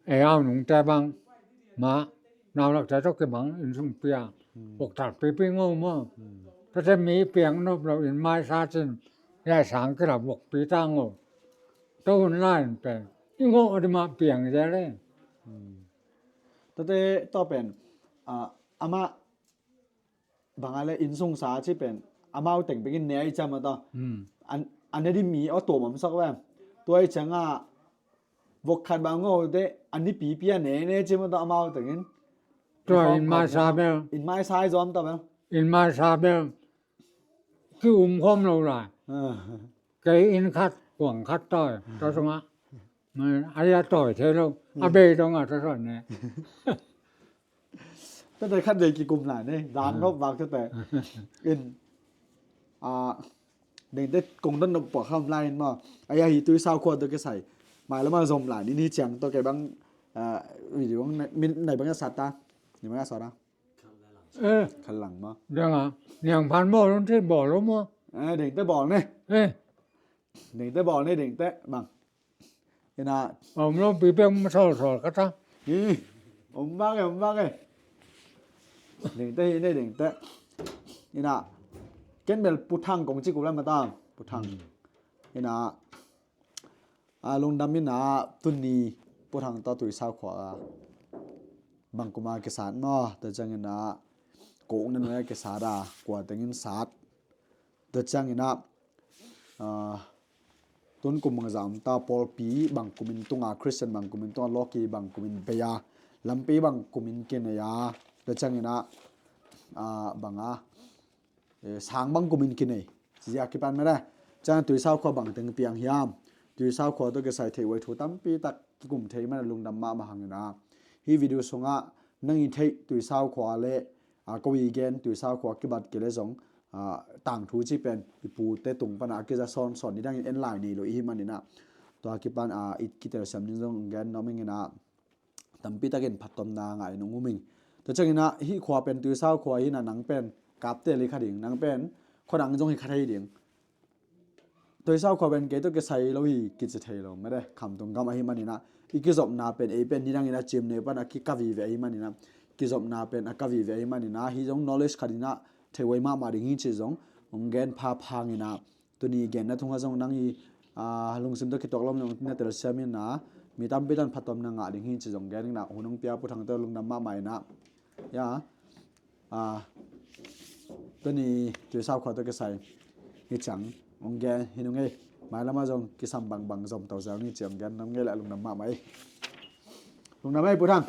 ei au nung te bang ma nau lak te tok ke bang in sung pia. Bok tak pi pi ngau mo. Tua te mi piang nop lo in mai sa cin ya sang ke la bok pi ta ngau. Tua hun la in pen i ngau di ma piang ya le. Tua te tua pen ama bang a le innsung sa ci pen amau teng bek in ne a i ciam a ta. An, an ne di mi aw tuam om sak ve. Tua i ciang a vok khat bang ngau te an ni pipi a ne ne ci ma ta amau teng in. Tua in mai sa bel. In mai sa i zom ta bel. In mai sa bel. Ki um khom lo lai. Kei in khat kuang khat tawi tua sung a. A ya tawi thei lo a bei dong a tua suan ne. Tate khat vei kikum lai ne dan nop vak tate. In a dengte kong don nop pua kham lai in ma a ya hi tui sau khua tua kisai. Mai lama zom lai ni ni ciang tua kei bang video bang nai bang ya sat ta. Ni bang ya sat ta. Khalang ma. Deng a niang phan bawl un thei bawl lo maw? Dengte bawl ne. Dengte bawl ne dengte bang. Ina om lo pi pek ma sawl sawl ka ta. Om bak e om bak e. Dengte hi ne dengte. Ina ken bel Pu Thang kong ci kul lai ma ta Pu Thang. Ina a lungdam ina tuni Pu Thang ta tui sau khua a bang kuma kisat maw ta ciang ina kong na nuai a kisat a kua tengin sat ta ciang ina tun kum bang zam ta pawlpi bang kumin tunga Christian bang kumin tunga lawki bang kumin bei a lampi bang kumin kinei a ta ciang ina bang a sang bang kumin kinei. Zia kipan mene ciang tui sau khua bang teng piang hiam tui sau khua tua kisai theih uai thu tampi tak kikum thei mene lungdam mahmah hang ina hi video sunga nang i theih tui sau khua le a ko i gen tui sau khua kibat kei le zong tangthu ci pen i pute tung pana a kiza sawn sawn ni dangin en lai nei lo i hi man ina tua kipan a i kitel siam ding zong gen nom ing ina tampi takin phattuamna ngah in ung um ing. Tua ciang ina hih khua pen tui sau khua hi ina nang pen kapte li kha ding nang pen khua dang zong hi kha thei ding. Tuisau khua pen kei tawh kisai lo hi kici thei lo mede, khamtung gam ahi maninah i kizopna pen ei pen nidangin a cim nei pan a kika vive ahi maninah, kizopna pen a ka vive ahi maninah hi zong knowledge khatinah theihuai mahmah ding hi ci zong hong gen phaphanginah, tuni genna thunga zong nang i lungsim tawh kituak lom zong na telsiaminah mi tampi tan phattuamna ngah ding hi ci zong geninah hun hong pia Pu Thang tawh lungdam mahmah inah. Ya, tuni Tuisau khua tawh kisai hi ciang hong gen hi nung ei. Mailamah zong kisam bangbang zom to zel ni ci hong gen nam ngei le lungdam mahmah ei. Lungdam ei Pu Thang.